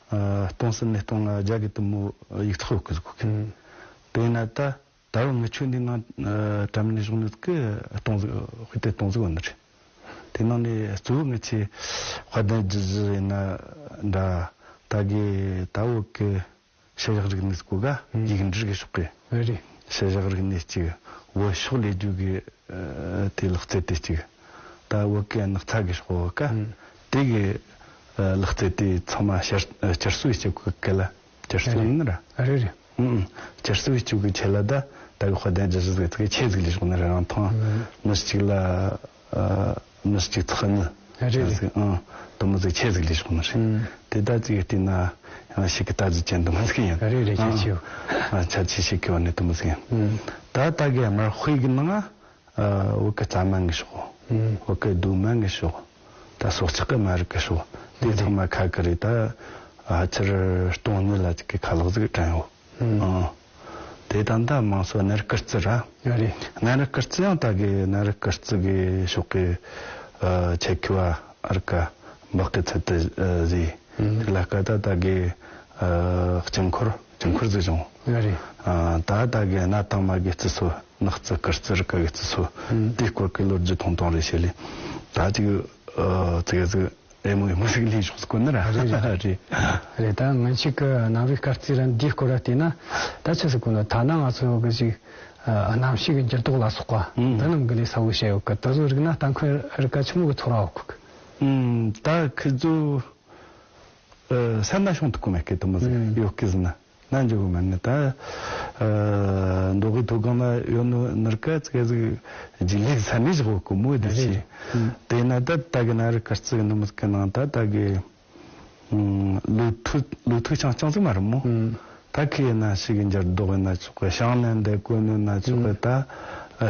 ཨ། སྟོང་གསུམ་ནས་སྟོང་ལྔ་བརྒྱ་གི་དུ་མོ་ཡིག་ཚགས་ཡོད་གི་ཟིག་གོ་གི། ཨུམ། དེ་ན་ད་ད་རུང་ངི་ཆོ་འདི་ནང་། ཨ། གྲམ་ནས་བཞུགས་ནི་ཟིག་གི་སྟོང་ཟིག་དཔེ་དེབ་སྟོང་ཟིག་ཡོད་ནི་རེད། དེ་ནང་ནས་གཙོ་བོ་ངི་ཆོའི་དཔལ་ལྡན་རྒྱུད་གཞི་ཡིན་ན་འདྲ། ད་གི་ད་བོད་གི་བྱ་གཞག་རིག་གནས་སྐོར་ག་ཨུམ། ཡིག་འབྲུ་གི་ཕྱོགས་གི། རེད། བྱ་གཞག་རིག་གནས་གཅིག་བོད་ཤོག་ལས་རྒྱུ་གི། ཨ། དེ་ལག་རྩལ་དེ་གཅིག་ད་བོད་གི་ནགས་ཚལ་གི་ཕྱོགས་ག་ཨུམ། དེ་གི། ཨ། ལག་རྩལ་དེ་ཚང་མ་བསྐྱར་བསྐྱར་གསོ་བྱེད་གོ་གི་ལ་བསྐྱར་གསོ་ཡིན་ནི་ར། རེད་རེད། ཨུམ། བསྐྱར་གསོ་བྱེད་གོ་གི་ཆེད་ལ་ད་ད་གི་དཔལ་ལྡན་རྒྱུད་གཞི་ཟིག་ཚིག་ཆེ་ཟིག་ལས་ཤོག་ནི་ར། རང་ཐང་ཨུམ། མི་གཅིག་ལ། ཨ། མི་གཅིག་ཚེག་གཉིས། རེད་རེད། ཟིག་ཨང་། དུ་མོ་ཟིག་ཆེ་ཟིག་ལས་ཤོག་ནི་རེད། ཨུམ། དེ་ད་ཅིག་བལྟས་ན་ཡང་ཞིག་གི་ལྟ་ཅི་ཅན་དུ་མོ་ཟིག་ཡིན། རེད་རེད། ཨང་། ཁྱད་ཆོས། ཨ། ཁྱད་ཆོས་ཤིག་གི་བ་ནི་དུ་མོ་ཟིག་ཡིན། ཨུམ། ད་ད་གི་སྨར་དཔེ་གི་ནང་། ཨ། བོད་གི་རྩྭ་སྨན་གི་ཕྱོགས། ཨུམ། བོད་གི་རྡོ་སྨན་གི་ཕྱོགས། ད་སྲོག་ཆགས་གི་སྨན་རིགས་གི་ཕྱོགས། དེ་ཚང་མ་ཁ་ཁ་རེད། ད་ཕལ་ཆེར་སྟོང་གཉིས་ལ་ཅིག་གི་ཁ་ལག་ཟིག་དྲན་ཡོད། ཨང་། དེ་དང་ད་དམངས་སྲོལ་གནའ་རབས་སྐར་རྩིས་ར། ཡ་རེད། གནའ་རབས་སྐར་རྩིས་ཡང་ད་གི་གནའ་རབས་སྐར་རྩིས་གི་ཕྱོགས་གི། ཨ། ཆེད་མཁས་བ་ཨར་ཀ་འབག་གི་ཚད་དུ་བཟོས། ཨང་། དེ་ལ་ཀ་ད་ད་གི། ཨ། དཀྱིལ་འཁོར་དཀྱིལ་འཁོར་ཟིག་བྱུང་། ཡ་རེད། ཨ། ད་ད་གི་གནའ་དང་མ་གི་རྩི་སྲོལ། ནགས་རྩིས་སྐར་རྩིས་རི་ཀ་གི་རྩི་སྲོལ། ཨང་། དེའི་སྐོར་གི་ལོ་རྒྱུས་ཐུང་ཐུང་རེ་བཤད་ལེ། ད་ཅིག་ཨ། ཙི་གེ་ཟིག་ཨེ་མོ་ཨེ་མོ་ཟིག་ལས་ཤོག་ཟིག་གོ་ནི་ར། རེད་རེད། རེད། རེད། ད་ང་ཅིག་གི་གནའ་བོའི་སྐར་རྩིས་ར་འདིའི་སྐོར་ལ་བལྟས་ན། ད་ཆི་ཟིག་གོ་ན་ཐ་ན་ང་ཚོ་གི་ཅིག་ཨ། གནམ་གཤིས་ཀྱི་འགྱུར་ལྡོག་ལ་སོགས་པ། ཨང་། འདི་རྣམས་གི་ལས་ས་བོ་བཤད་ཡོད་གི། དེ་ཚོ་རིག་ན་ད་ཁོའི་རིག་ག་ཆི་མོ་གི་ཚོར་བ་ཡོད་གི། ཨང་། ད་ཁི་ཚོ། ཨ། ས་ན་ཤོང་ཐུབ་གི་མེད་གི་དུ་མོ་ཟིག་ཨང་། ཡོད་གི་ཟིན་ན། ན་འཇུག་གི་མ་ནི་ད། ཨ་མདོ་དབུས་མཐོ་སྒང་ན་ཡོད་ནོ་ནར་ཀ་ཙི་གེ་ཟིག་ལིག་ས་ནས་བཞག་གོ་མོ་དེ་ཆེ། རེད། ཨུམ། དེ་ན་ད་ད་གི་ན་རི་དཀར་རྩི་གི་ནུ་མི་གི་ནང་ད་ད་གི་ཨུམ། ལོ་ཐུ་ལོ་ཐུ་ཆང་ཆང་ཟིག་མ་རེད་མོ། ཨུམ། ད་ཁི་ཡིན་ན་ཞིག་གི་འགྱུར་ལྡོག་ཡིན་ན་ཆོག་གི། ཞིང་ནན་འདེབས་གོ་ནོ་ན་ཆོག་གི། ཨུམ། ད་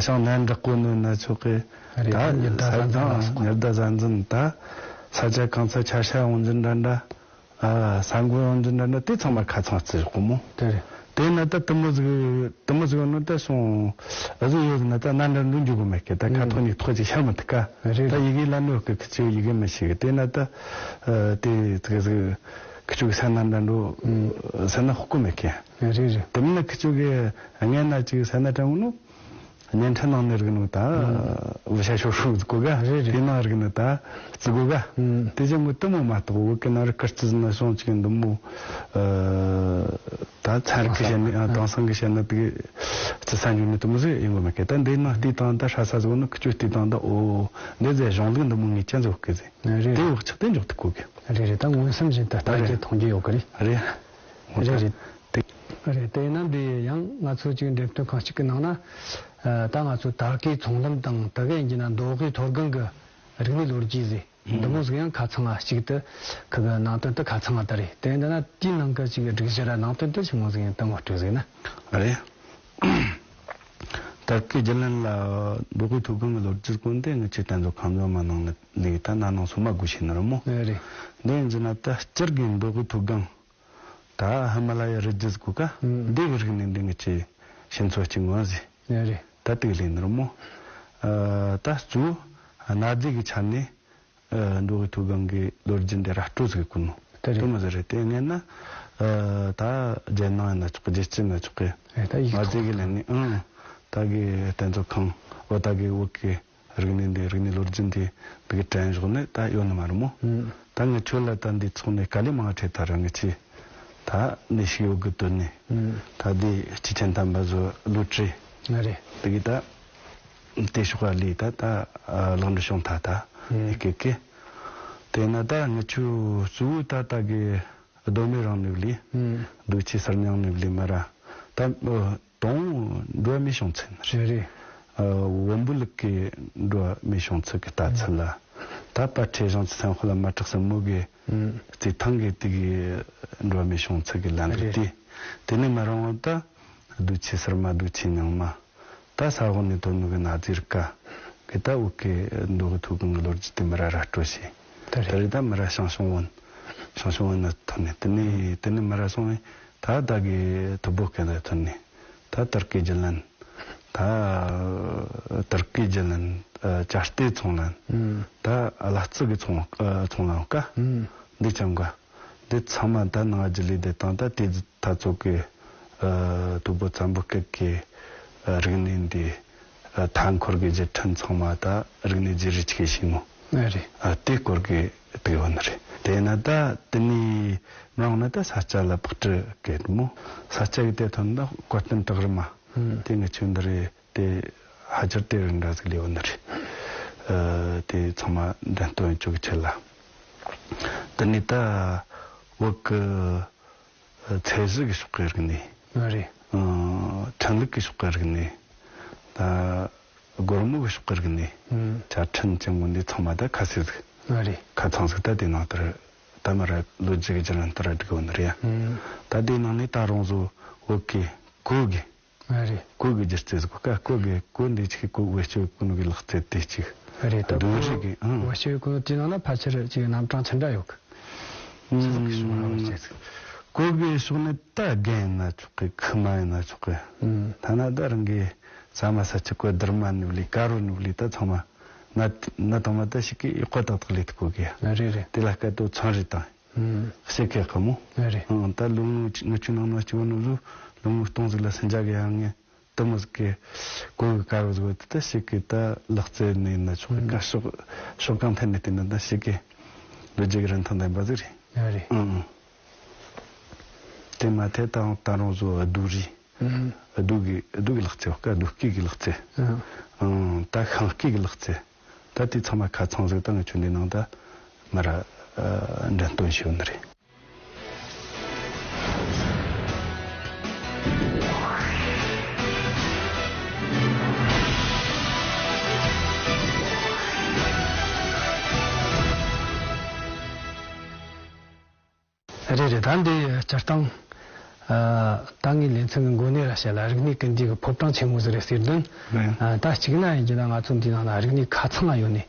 ཞིང་ནན་འབྲེག་གོ་ནོ་ན་ཆོག་གི། རེད། ད་ཉི་ཟླ་ས་གཟའ་འཛིན་ལ་སོགས། ཉི་ཟླ་གཟའ་འཛིན་ད་ས་ཆ་གང་ས་ཆར་ཤ་ཡོང་རྒྱུ་འདྲ་འདྲ། ཨ། ས་འགུལ་ཡོང་རྒྱུ་འདྲ་འདྲ་དེ་ཚང་མ་ཁ་ཚང་རྩི་ཡོད་གོ་མོ། དེ་རེད། དེ་ན་ད་དུ་མོ་ཟིག་དུ་མོ་ཟིག་ཡོད་ནོ་ད་སོང་ཨ་ཟིག་ཡོད་ཟིག་ན་ད་ན་འདྲ་འདུ་འཇུག་གོ་མེད་ཀི། ད་ཁ་ཐོག་ནས་ཐོག་ཅིག་ཤར་མི་ཐུབ་ཀ། རེད། ད་ཡི་གེ་ལ་ནོ་ཀི་ཁི་ཆེ་ཡི་གེ་མི་ཤེས་གི། དེ་ན་ད་ཨ་དེ་ཙི་གེ་ཟིག་ཁི་ཆུ་གི་ས་ན་འདྲ་འགྲོ་ས་ན་ཧོ་གོ་མེད་ཀི། རེད་རེད། དེ་མིན་ན་ཁི་ཆུ་གི་ངན་ན་ཅིག་ས་ན་དྲང་ནོ། བརྙན་འཕྲིན་ནང་ནས་རིག་ནོ་ད། ཨང་། བུ་ཤ་ཤོར་ཤོར་གོ་ག། རེད་རེད། དེ་ནང་རིག་ནོ་ད། བརྩི་གོ་ག། ཨང་། དེ་ཅང་མོ་དུ་མོ་མ་གཏོགས་བོད་ཀྱི་ནང་རི་ཀིར་ཙི་ཟིན་ན་སོང་ཅིག་འདི་མོ། ཨ། ད་ཚན་རིག་གི་བཤད་ནི། ཨ། དེང་སང་གི་བཤད་ན་དེ་གི་རྩི་ས་འཇུག་ནི་དུ་མོ་ཟིག་ཡིན་གོ་མེད་ཀི། ད་འདི་ནང་བལྟས་དང་ད་ཧྲ་ས་ཟིག་ནི་ཁི་ཆོ་བལྟས་དང་ད་ཨོ། འདི་ཟེ་གཞུང་ལུགས་འདི་མོ་ངེས་ཅན་ཟིག་གི་ཟེ། རེད། དེ་བག་ཆགས་དེ་འཇོག་ཐུབ་གོ་གི། རེད་རེད། ད་མངོན་སུམ་བཞིན་དུ་ལྟ་རྒྱུ་མཐོང་རྒྱུ་ཡོད་གི་རེད། རེད། རེད་རེད། དེ། རེད། དེ་ཡིན་ན་འདི་ཡང་ང་ཚོ་ཅིག་འགྲེམས་སྟོན་ཁང་གཅིག་གི་ནང་ན། ཨ། ད་ང་ཚོ་དར་གོས་ཚོང་ལམ་དང་དེ་ག་ཡིན་གྱི་ན་མདོ་དབུས་མཐོ་སྒང་གི་རིག་གནས་ལོ་རྒྱུས་ཟེར། ཨང་། འདི་མོ་ཟིག་ཡང་ཁ་ཚང་ང་གཅིག་ཏུ་ཁི་གི་ནང་དོན་དུ་ཁ་ཚང་ང་ད་རེད། དེ་ཡིན་ན་དེའི་ནང་གི་ཅིག་སྒྲིག་གཞི་ར་ནང་དོན་དུ་ཆི་མོ་ཟིག་ཡིན་ད་ངོ་སྤྲོད་ཟིག་ན། རེད། དར་གོས་རྒྱུན་ལེན་ལ་མདོ་དབུས་མཐོ་སྒང་གི་ལོ་རྒྱུས་སྐོར་འདི་ངི་ཆོས་བསྟན་རྫོང་ཁང་ལྗོངས་མ་ནང་ནས་ལས་ད་ན་ནང་སོ་མ་དགོས་ཤེས་ནི་རེད་མོ། རེད་རེད། འདི་ཡིན་གྱི་ན་ད་སྤྱིར་གི་མདོ་དབུས་མཐོ་སྒང་། ད་ཧི་མ་ལ་ཡ་རི་རྒྱུད་གོ་ཀ། ཨང་། འདི་གི་རིག་གནས་འདི་ངི་ཆོས་ཞིང་འཚོ་གཅིག་ངོས་ཟིན། རེད་རེད། ད་དེ་གི་ལས་ནི་རེད་མོ། ཨ། ད་གཙོ་བོ་གནའ་རྫས་ཀྱི་ཆ་ནས། ཨ། མདོ་དབུས་མཐོ་སྒང་གི་ལོ་རྒྱུས་འདི་ར་སྤྲོད་ཟིག་གོ་ནོ། དེ་རེད། དེ་མོ་ཟིག་རེད། དེ་ངན་ན། ཨ། ད་རྒྱལ་ནང་ཡིན་ན་ཆོག་གི། རྒྱལ་སྤྱི་ཡིན་ན་ཆོག་གི། ཨེ། ད་ཡིག་ཐོག་མ་ཟིག་གི་ལས་ནི། ཨང་། ད་གི་བསྟན་རྩོད་ཁང་འོ་ད་གི་བོད་གི་རིག་གནས་འདི་རིག་གནས་ལོ་རྒྱུས་འདི་འདི་གི་དྲན་བཞག་ནི་ད་ཡོད་ནི་མ་རེད་མོ། ཨང་། ད་ངི་ཆོས་ལ་ད་འདི་ཚོགས་ནས་དཀའ་ལས་མང་ཁྲེ་ད་རང་གི་ཆེ། ད་ནི་ཤི་ཡོད་གི་དོན་ནི། ཨང་། ད་འདི་སྤྱི་ཆེན་དམ་པ་ཟོ་བློ་གྲོས། ང་རེད། དེ་གི་ད། དེ་ཤོག་ལི་ད་ད་ལག་འདྲ་བྱུང་ཐ་ད། ཨང་། ཡི་གེ་གེ། དེ་ན་ད་ངི་ཆོས་གཙོ་བོ་ད་ད་གི་གདོད་མའི་རང་ནུབ་ལི། ཨང་། རྡོ་ཆས་གསར་རྙིང་ནུབ་ལི་མ་ར། ད་དོང་འགྲོ་མི་བྱུང་ཚུལ་ནི་རེད། རེད་རེད། ཨ། བོན་པོ་ལུགས་ཀྱི་འགྲོ་མི་བྱུང་ཚུལ་གི་ལྟ་ཚུལ་ལ། ད་པ་ཁྲེ་ཞང་ཚི་སེམས་དཔའ་ལ་མ་དྲག་སྲིན་མོ་གི། ཨང་། རྩེ་ཐང་གི་དེ་གི་འགྲོ་མི་བྱུང་ཚུལ་གི་ལན་རེད། རེད། དེ་དེ་ནས་མ་རང་བ་ད། རྡོ་ཆས་གསར་མ་རྡོ་ཆས་རྙིང་མ། ད་ས་འོག་ནས་ཐོན་ནོ་གི་གནའ་རྫས་རིགས་ཀ་གི་ད་བོད་གི་མདོ་དབུས་མཐོ་སྒང་གི་ལོ་རྒྱུས་དེ་མི་ར་ར་སྤྲོད་བྱས། དེ་རེད། དེ་རེད། ད་མི་ར་ཞང་ཞུང་བོན། ཞང་ཞུང་བོན་ན་ཐོན་ནས་དེ་ནས་དེ་ནས་མི་ར་སོང་བས་ད་ད་གི་ཐུ་བོ་སྐད་ལ་ཐོན་ནས་ད་དར་གོས་རྒྱུན་ལེན། ད་དར་གོས་རྒྱུན་ལེན། ཨ། ཇ་རྟའི་ཚོང་ལེན། ཨང་། ད་གླ་རྩི་གི་ཚོང་། ཨ། ཚོང་ལེན་ཀ། ཨང་། འདི་ཅང་ག། འདི་ཚང་མ་ད་ནང་རྒྱུ་ལས་དེ་དང་ད་དེ་ད་ཚོ་གི། ཨ། དུ་བོ་བཙན་པོ་སྐད་ཀྱི། ཨ། རིག་གནས་འདི། ཨ། མཐའ་འཁོར་གྱི་རྒྱལ་ཕྲན་ཚང་མ་ད་རིག་གནས་བརྗེ་རེས་ཆེ་ཤིང་ངོ་། ཨ་རེད། ཨ། དེ་སྐོར་གྱི་དེ་ཡོད་ནི་རེད། དེས་ན་ད་དེ་ནས་མ་འོངས་ན་ད་ས་སྐྱ་ལ་ཕག་གྲུ་གེ་མོ། ས་སྐྱ་གི་དེ་ཐོན་ད་བཀའ་བསྟན་བྲག་རི་མ། ཨང་། དེ་ངི་ཆོས་འདི་རེད། དེ་ཧ་ཅར་དེ་རིགས་འདྲ་ཟིག་ལས་ཡོད་ནི་རེད། ཨ། དེ་ཚང་མ་འགྲེམས་སྟོན་བཅུག་ཆེད་ལ། དེ་ནས་ད་བོད་གི་ཚད་གཞི་གི་ཕྱོགས་གི་རིག་གནས། ཨ་རེད། ཨ། ཕྲིན་ལས་གི་ཕྱོགས་གི་རིག་གནས། ད་སྒོར་མོ་གི་ཕྱོགས་གི་རིག་གནས། ཨང་། ཅ་ཕྲན་ཅན་གོ་འདི་ཚང་མ་ད་ཁ་གསལ་ཟིག་ཨ་རེད། ཁ་ཚང་ཟིག་ད་དེ་ནང་ལྟར་ད་མ་ར་ལོ་རྒྱུས་གི་རྒྱུན་ལྟར་བསྒྲིགས་ཡོད་ནི་རེད་ཡ། ཨང་། ད་དེ་ནང་ནས་ད་རུང་བཟོ་བོད་གི་གོས་གི། ཨ་རེད། གོས་གི་སྒྱུ་རྩལ་ཟིག་གོ་ཀ། གོས་གི་གོས་འདི་ཅིག་གོས་བེད་སྤྱོད་གོ་ནོ་གི་ལག་རྩལ་དེ་ཅིག་རེད། ད་གདུང་རིགས་གི། ཨང་། བེད་སྤྱོད་གོ་ནོ་དེ་ནང་ན་ཕལ་ཆེར་ཅིག་རྣམ་གྲངས་ཆི་འདྲ་ཡོད་གི། ཨང་། ཆི་ཟིག་གི་ཕྱོགས་ན་བེད་སྤྱོད་ཟིག་གོས་གི་ཕྱོགས་ནི་ད་རྒན་ཡིན་ན་ཆོག་གི། ཁུ་མ་ཡིན་ན་ཆོག་གི། ཨང་། ཐ་ན་ད་རང་གི་ས་མ་ས་ཆི་གོས་སྡེར་མ་ནུབ་ལི་དཀར་རོ་ནུབ་ལི་ད་ཚང་མ་ན་ན་དང་མ་ད་ཞིག་གི་ཡག་པ་ཏག་ཏག་ལས་ཐུབ་གོ་གི། རེད་རེད། དེ་ལ་སྐད་དོ་ཚོན་རེ་དང་། ཨང་། ཞིག་གི་ཀ་མོ། རེད། ཨང་། ད་ལོ་ངོ་ང་ཆོ་ནང་ན་སྐྱེ་བ་ནོ་ལོ་ལོ་ངོ་སྟོང་ཟིག་ལ་སུན་ཅག་གི་ཡང་ངས་དུ་མོ་ཟིག་གི་གོས་གི་དཀར་བོ་ཟིག་ད་ཞིག་གི་ད་ལག་རྩལ་ནས་ན་ཆོག་གི། ཨང་། ཀ་ཕྱོགས་ཕྱོགས་གང་ཐད་ནས་བལྟས་ན་ད་ཞིག་གི་ལོ་རྒྱུས་ཀྱི་རིན་ཐང་ལྡན་པ་ཟིག་རེད། རེད། ཨང་། དེ་མ་ཐད་ད་ད་རུང་བཟོ་རྡོ་རིགས། ཨང་། རྡོ་གི་རྡོ་གི་ལག་རྩལ་བ་ཀ་རྡོ་སྐུད་གི་ལག་རྩལ། ཨང་། ཨང་། ད་ཤིང་སྐུད་གི་ལག་རྩལ། ད་དེ་ཚང་མ་ཁ་ཚང་ཟིག་ད་ང་ཆོ་འདི་ནང་ད་མ་ར་འགྲེམས་སྟོན་བྱས་ཡོད་ནི་རེད། རེད་རེད། ད་འདི་སྤྱིར་བཏང་། ཨ། ད་ངའི་ལེ་ཚན་གི་འགོ་ནས་ར་བཤད་ལ། རིག་གནས་ཀུན་འདུས་ཀྱི་ཕོ་བྲང་ཆེན་མོ་ཟེར་རེད་ཟེར་དོན། རེད། ཨ། ད་གཅིག་ན་ཡིན་གྱི་ན་ང་ཚོ་འདི་ནང་ན་རིག་གནས་ཁ་ཚང་ང་ཡོད་ནས།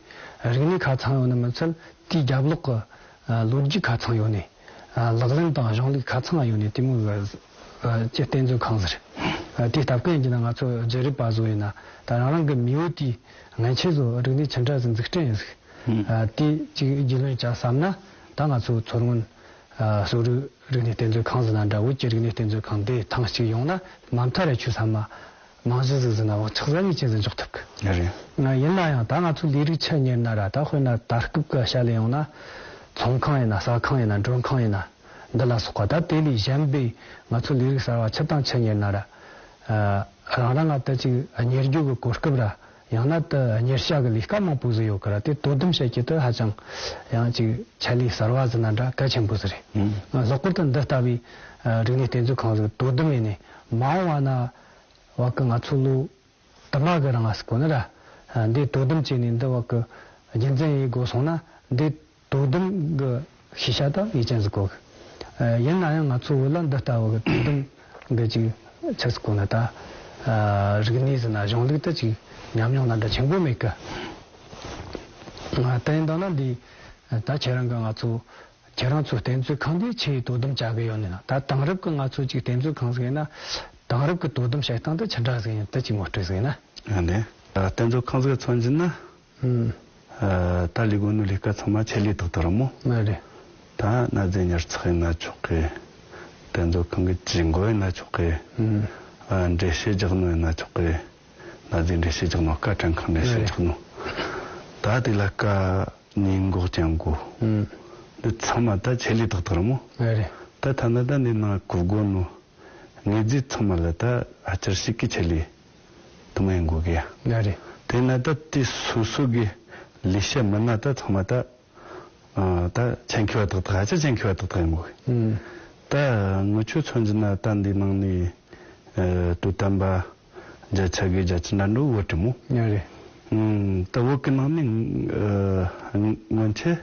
རིག་གནས་ཁ་ཚང་ཡོད་ནི་མི་ཚད་དེའི་རྒྱབ་ལོགས་ཀྱི། ཨ། ལོ་རྒྱུས་ཁ་ཚང་ཡོད་ནས། ཨ། ལག་ལེན་དང་གཞུང་ལུགས་ཁ་ཚང་ང་ཡོད་ནས་དེ་མོ་གི། ཨ། ཀྱི་རྟེན་མཛོད་ཁང་ཟེར། ཨ། དེའི་སྟབས་ཀྱིས་ཡིན་གྱི་ན་ང་ཚོ་རྒྱུད་རིག་པ་བཟོ་ཡིན་ན། ད་རང་རང་གི་མེས་པོ་དེའི་སྔན་ཆད་བཟོ་རིག་གནས་ཅི་འདྲ་ཟིག་འཛུགས་སྐྲུན་ཡིན་ཟིག་ཨ། དེ་གཅིག་རྒྱུས་ལོན་བྱ་བསམ་ན། ད་ང་ཚོ་མཚོ་སྔོན། ཨ། གསོ་རིག་རིག་གནས་རྟེན་མཛོད་ཁང་ཟེར་ན་འདྲ། བོད་ཀྱི་རིག་གནས་རྟེན་མཛོད་ཁང་དེ་ཐེངས་གཅིག་ཡོང་ན་མ་མཐའ་ར་ཆོས་ཚང་མ་རྨང་གཞི་ཟིག་ཟིན་ན་བག་ཆགས་ཟ་ནས་ཅི་ཟིག་འཇོག་ཐུབ་གི། རེད། ཡིན་ན་ཡང་ད་ང་ཚོ་ལས་རིགས་ཆ་གཉེར་ན་ར། ད་དཔེར་ན་ད་སྐབས་ཀྱི་བཤད་ལས་ཡོང་ན། ཚོང་ཁང་ཡིན་ན། ཟ་ཁང་ཡིན་ན། མགྲོན་ཁང་ཡིན་ན། འདི་ལ་སོགས་པ། ད་དེ་ལས་གཞན་པའི་ང་ཚོ་ལས་རིགས་གསར་བ་ཆ་དང་ཆ་གཉེར་ན་ར། ཨ། རང་རང་ང་ད་ཅིག་གཉེར་རྒྱུ་གི་གོ་སྐབས་ར། ཡང་ན་དེ་གཉེར་བྱ་གི་ལས་ཀ་མང་པོ་ཟིག་ཡོད་གི་ར། དེ་དོ་དམ་བྱེད་རྒྱུ་དེ་ཧ་ཅང་ཡང་ཅིག་ཆེད་ལས་གསར་བ་ཟེར་ན་འདྲ་གལ་ཆེན་པོ་ཟིག་རེད། ཨང་། ལྷག་པར་དུ་འདི་ལྟ་བུའི་རིག་གནས་རྟེན་མཛོད་ཁང་ཟིག་དོ་དམ་ཡེད་ནས། མ་འོངས་པ་ན་བ་གི་ང་ཚོ་ལོ་དུ་མ་གི་རིང་ང་ཟེར་གོ་ནི་ར། འདི་དོ་དམ་བྱས་ནས་འདི་བ་གི་རྒྱུན་འཛིན་ཡེད་དགོས་སོང་ན། འདི་དོ་དམ་གི་ཤེས་བྱ་དང་ཡིད་ཅན་ཟིག་དགོས་གི། ཡིན་ན་ཡང་ང་ཚོ་བོད་ལ་འདི་ལྟ་བུ་གི་དོ་དམ་གི་ཅིག་ཆི་ཟིག་གོ་ན་ད། རིག་གནས་ཟེར་ན་གཞུང་ལུགས་དེ་ཅིག་ཉམས་མྱོང་ན་འདྲ་ཆེན་པོ་མེད་གི། དེ་ཡིན་དང་ན་འདི་ད་ཁྱེད་རང་གི་ང་ཚོ་ཁྱེད་རང་ཚོའི་རྟེན་མཛོད་ཁང་དེ་ཆི་ཡེ་དོ་དམ་བྱ་གི་ཡོད་ནི་ན། ད་དེང་རབས་གི་ང་ཚོ་ཅིག་རྟེན་མཛོད་ཁང་ཟིག་ཡིན་ན། དེང་རབས་གི་དོ་དམ་བྱེད་སྟངས་དེ་ཆི་འདྲ་ཟིག་ཡིན་དེ་ཅིག་ངོ་སྤྲོད་ཟིག་ཡིན་ན། ཨ་ནི། རྟེན་མཛོད་ཁང་ཟིག་མཚོན་གྱི་ན། ཨུམ། ཨ། ད་ལས་དགོས་ནོ་ལས་ཀ་ཚང་མ་ཆེད་ལས་ཏག་ཏག་རེད་མོ། ཨ་རེད། ད་གནའ་རྫས་ཉར་ཚགས་ཡིན་ན་ཆོག་གི། རྟེན་མཛོད་ཁང་གི་ཇུས་འགོད་ཡིན་ན་ཆོག་གི། ཨུམ། ཨ། འགྲེལ་བཤད་རྒྱག་ནོ་ཡིན་ན་ཆོག་གི། གནའ་རྫས་འགྲེལ་བཤད་རྒྱག་ནོ། སྐར་གྲངས་ཁང་འགྲེལ་བཤད་རྒྱག་ནོ། ད་དེ་ལ་ཀ་ཉེས་འགོག་ཅན་གོ། ཨུམ། འདི་ཚང་མ་ད་ཆེད་ལས་ཏག་ཏག་རེད་མོ། ཨ་རེད། ད་ཐ་ན་ད་འདི་ནང་གོ་དགོས་ནོ། དངོས་རྫས་ཚང་མ་ལ་ད་ཨ་ཅར་ཞིག་གི་ཆེད་ལས་དུ་མ་ཡིན་དགོས་གི་ཡ། ཨ་རེད། དེ་ན་ད་དེ་སོ་སོ་གི་ལས་བྱེད་མི་སྣ་ད་ཚང་མ་ད། ཨ། ད་ཆེད་མཁས་པ་ཏག་ཏག་ཧ་ཅང་ཆེད་མཁས་པ་ཏག་ཏག་ཡིན་དགོས་གི། ཨུམ། ད་ངི་ཆོ་མཚོན་གྱི་ན་ད་འདི་ནང་ནས། ཨ། དོ་དམ་པ་བརྒྱ་ཆ་གི་བརྒྱད་ཅུ་འདྲ་འགྲོ་བོད་རེད་མོ། ཨ་རེད། ཨུམ། ད་བོད་གི་ནང་ནས། ཨ། སྔོན་ཆད།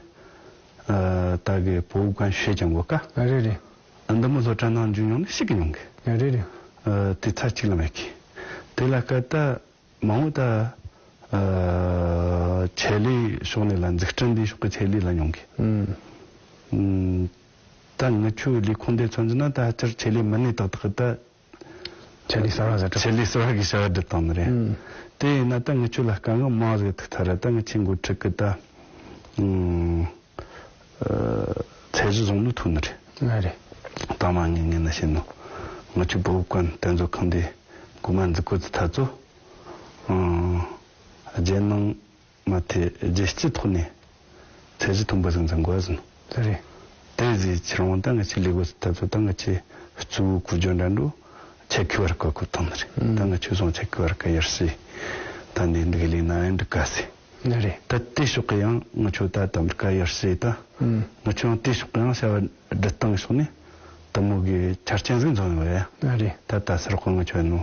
ཨ། ད་གི་博物馆学ཅན་གོ་ཀ། ཨ་རེད་རེད། འདི་མོ་སློབ་གྲྭ་ནང་འཇུག་མྱོང་ནི་ཞིག་གི་མྱོང་གི། ཨ་རེད་རེད། ཨ། དེ་ཚ་གཅིག་ལ་མེད་གི། དེ་ལ་ཀ་ད། མང་བོ་ད། ཨ། ཆེད་ལས་ཕྱོགས་ནས་ལ། འཛུགས་སྐྲུན་འདི་ཕྱོགས་ཀྱི་ཆེད་ལས་ལ་མྱོང་གི། ཨུམ། ཨུམ། ད་ངི་ཆོའི་ལས་ཁུངས་འདི་མཚོན་གྱི་ན་ད་ཅིར་ཆེད་ལས་མི་སྣ་ཏག་ཏག་ད། ཆེད་ལས་གསར་བ་ཟེར་གྲབས། ཆེད་ལས་གསར་བ་གི་བྱ་བ་སྒྲུབ་བཏང་ནི་རེད། ཨུམ། དེ་ཡིན་ན་ད་ངི་ཆོ་ལ་དཀའ་ངལ་མང་ཟིག་ཐུག་ཐལ་ར། ད་ངི་ཆོའི་འགོ་ཁྲིད་གི་ད། ཨུམ། ཚད་གཞི་བཟུང་ནོ་ཐུག་ནི་རེད། ཨ་རེད། ད་མ་ངས་ངས་ན་བཤད་ནོ། ང་ཆོའི་博物馆་རྟེན་མཛོད་ཁང་དེ་འགོ་མ་འཛུགས་གོ་ཚུལ་ཐ་ཚོ། ཨང་། རྒྱལ་ནང་མ་ཐེ་རྒྱལ་སྤྱི་ཐོག་ནས་ཚད་གཞི་མཐོན་པོ་ཟིག་འཛིན་དགོས་ཟིན། ཨ་རེད། དེ་ཟིག་ཁྱེར་འོང་ད་ང་ཆོའི་ལས་བགོ་ཚུལ་ཐ་ཚོ་ད་ང་ཆོའི་གཙོ་བོ་གོ་རྒྱུ་འདྲ་འགྲོ་ཆེད་མཁས་པ་རིགས་བཀོད་ཐོན་ནི་རེད། ཨང་། ད་ང་ཆོ་སོང་ཆེད་མཁས་པ་རིགས་ཀ་ཡར་ཞུས། ད་ནས་འདི་ག་ལས་ན་ཡང་འགྲིག་ག་ཟེ། ཨ་རེད། ད་དེ་ཕྱོགས་ཀྱི་ཡང་ང་ཆོ་ད་དམ་ཀ་ཡར་ཞུས་ད། ཨང་། ང་ཆོ་ཡང་དེ་ཕྱོགས་ཀྱི་ཡང་བྱ་བ་སྒྲུབ་སྟངས་ཕྱོགས་ནས་དུ་མོ་གི་ཆ་རྐྱེན་ཟིག་འཛོམས་ཡོད་རེད། ཨ་རེད། ད་ད་སར་ཁོ་ང་ཆོ་ནོ།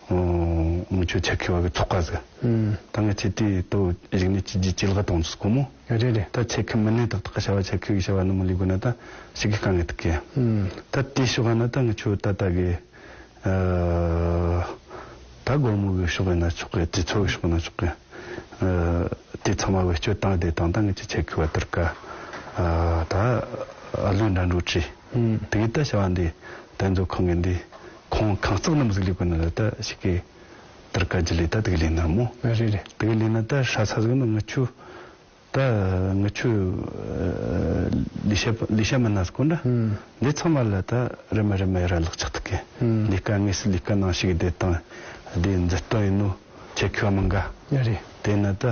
ཨོ། ང་ཆོ་ཆེད་མཁས་པ་གི་ཚོགས་པ་ཟིག་ཨང་། ད་ང་ཆོ་དེ་ཏོ་རིག་གནས་ཀྱི་རྗེས་ཀྱི་ལག་གཏོང་ཚུལ་གོ་མོ། ཨ་རེད་རེད། ད་ཆེད་མཁས་མི་སྣ་ཏག་ཏག་གི་བྱ་བ་ཆེད་མཁས་གི་བྱ་བ་ནི་མོ་ལས་དགོས་ན་ད་ཞིག་གི་དཀའ་ངལ་ཐུག་གི། ཨང་། ད་དེ་ཕྱོགས་ན་ད་ང་ཆོ་ད་ད་གི། ཨ། ད་སྒོར་མོ་གི་ཕྱོགས་ཡིན་ན་ཆོག་གི། དུས་ཚོད་ཀྱི་ཕྱོགས་ན་ཆོག་གི། ཨ། དེ་ཚང་མ་བེད་སྤྱོད་བཏང་དེ་དང་ད་ངེད་ཀྱི་ཆེད་མཁས་པ་དེར་ཀ། ཨ། ད་ཨ་ལུ་འདྲ་འགྲོ་ཁྲིད། ཨང་། དེ་གི་ད་བྱ་བ་འདི་རྟེན་མཛོད་ཁང་གི་འདི་ཁོང་ཁང་བརྩེགས་རྣམས་ཟིག་ལས་དགོས་ན་ལ་ད་ཞིག་གི་དེར་ཀ་ཇི་ལས་ད་དེ་གི་ལས་ན་མོ། རེད་རེད། དེ་གི་ལས་ན་ད་ཧྲ་ས་ཟིག་ནི་ངི་ཆོ། ད་ངི་ཆོ། ཨ། ལས་བྱེད་ལས་བྱེད་མི་སྣ་ཟིག་གོ་འདྲ། ཨང་། འདི་ཚང་མ་ལ་ད་རེ་མ་རེ་མ་ཡར་ལག་ཆགས་ཐུབ་གི། ཨང་། ལས་ཀ་དངོས་སུ་ལས་ཀ་ནང་ཞུགས་བསྡད་དང་། འདི་མཛུབ་སྟོན་ཡིན་ནོ་ཆེད་མཁས་པ་མི་འགའ། ཡ་རེད། དེ་ན་ད་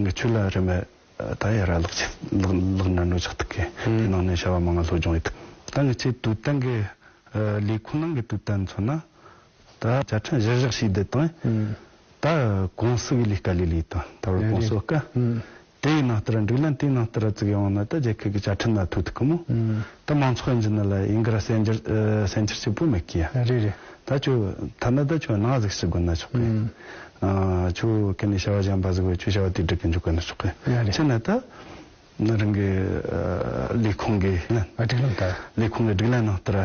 ངི་ཆོ་ལ་རེ་མ་ད་ཡར་ལག་ཆགས་ལག་ལག་ན་འགྲོ་ཆགས་ཐུབ་གི། ཨང་། དེ་ནང་ནས་བྱ་བ་མང་ང་སློབ་སྦྱོང་ཡེད་ཐུབ། ད་ངི་ཆོའི་དུས་གཏན་གི། ཨ། ལས་ཁུངས་ནང་གི་དུས་གཏན་མཚོན་ན། ད་བཅའ་ཁྲིམས་གཞིར་བཞག་བྱས་བསྡད་དང་། ཨང་། ད་ཀུང་སི་གི་ལས་ཀ་ལས་ལས་དང་ད་བར་ཀུང་སི་ཀ། ཨང་། དེའི་ནང་ལྟར་འགྲིག་ལན་དེའི་ནང་ལྟར་བཙུགས་ཡོང་ན་ད་རྒྱལ་ཁབ་ཀྱི་བཅའ་ཁྲིམས་ན་ཐུག་ཐུབ་གི་མོ། ཨང་། ད་མང་ཚོགས་ཡིན་གྱི་ན་ལ་ཡིན་གི་ར་གསལ་འགྱུར་ཨ། གསལ་འགྱུར་ཆེ་པོ་མེད་གི་ཡ། རེད་རེད། ད་ཁྱོད་ཐ་ན་ད་ཁྱོད་ནང་ཟིག་ཞིག་དགོས་ན་ཆོག་གི། ཨང་། ཨ། ཁྱོད་གན་ནས་བྱ་བ་གཞན་པ་ཟིག་བས་ཁྱོད་བྱ་བ་དེ་སྒྲུབ་གི་འཇུག་གི་ན་ཆོག་གི། ཡ་རེད། ཕྱིན་ན་ད། ནི་རང་གི་ཨ་ལས་ཁུངས་ཀྱི་ཨ་སྒྲིག་ལམ་ལྟར། ལས་ཁུངས་ཀྱི་སྒྲིག་ལམ་ནང་ལྟར་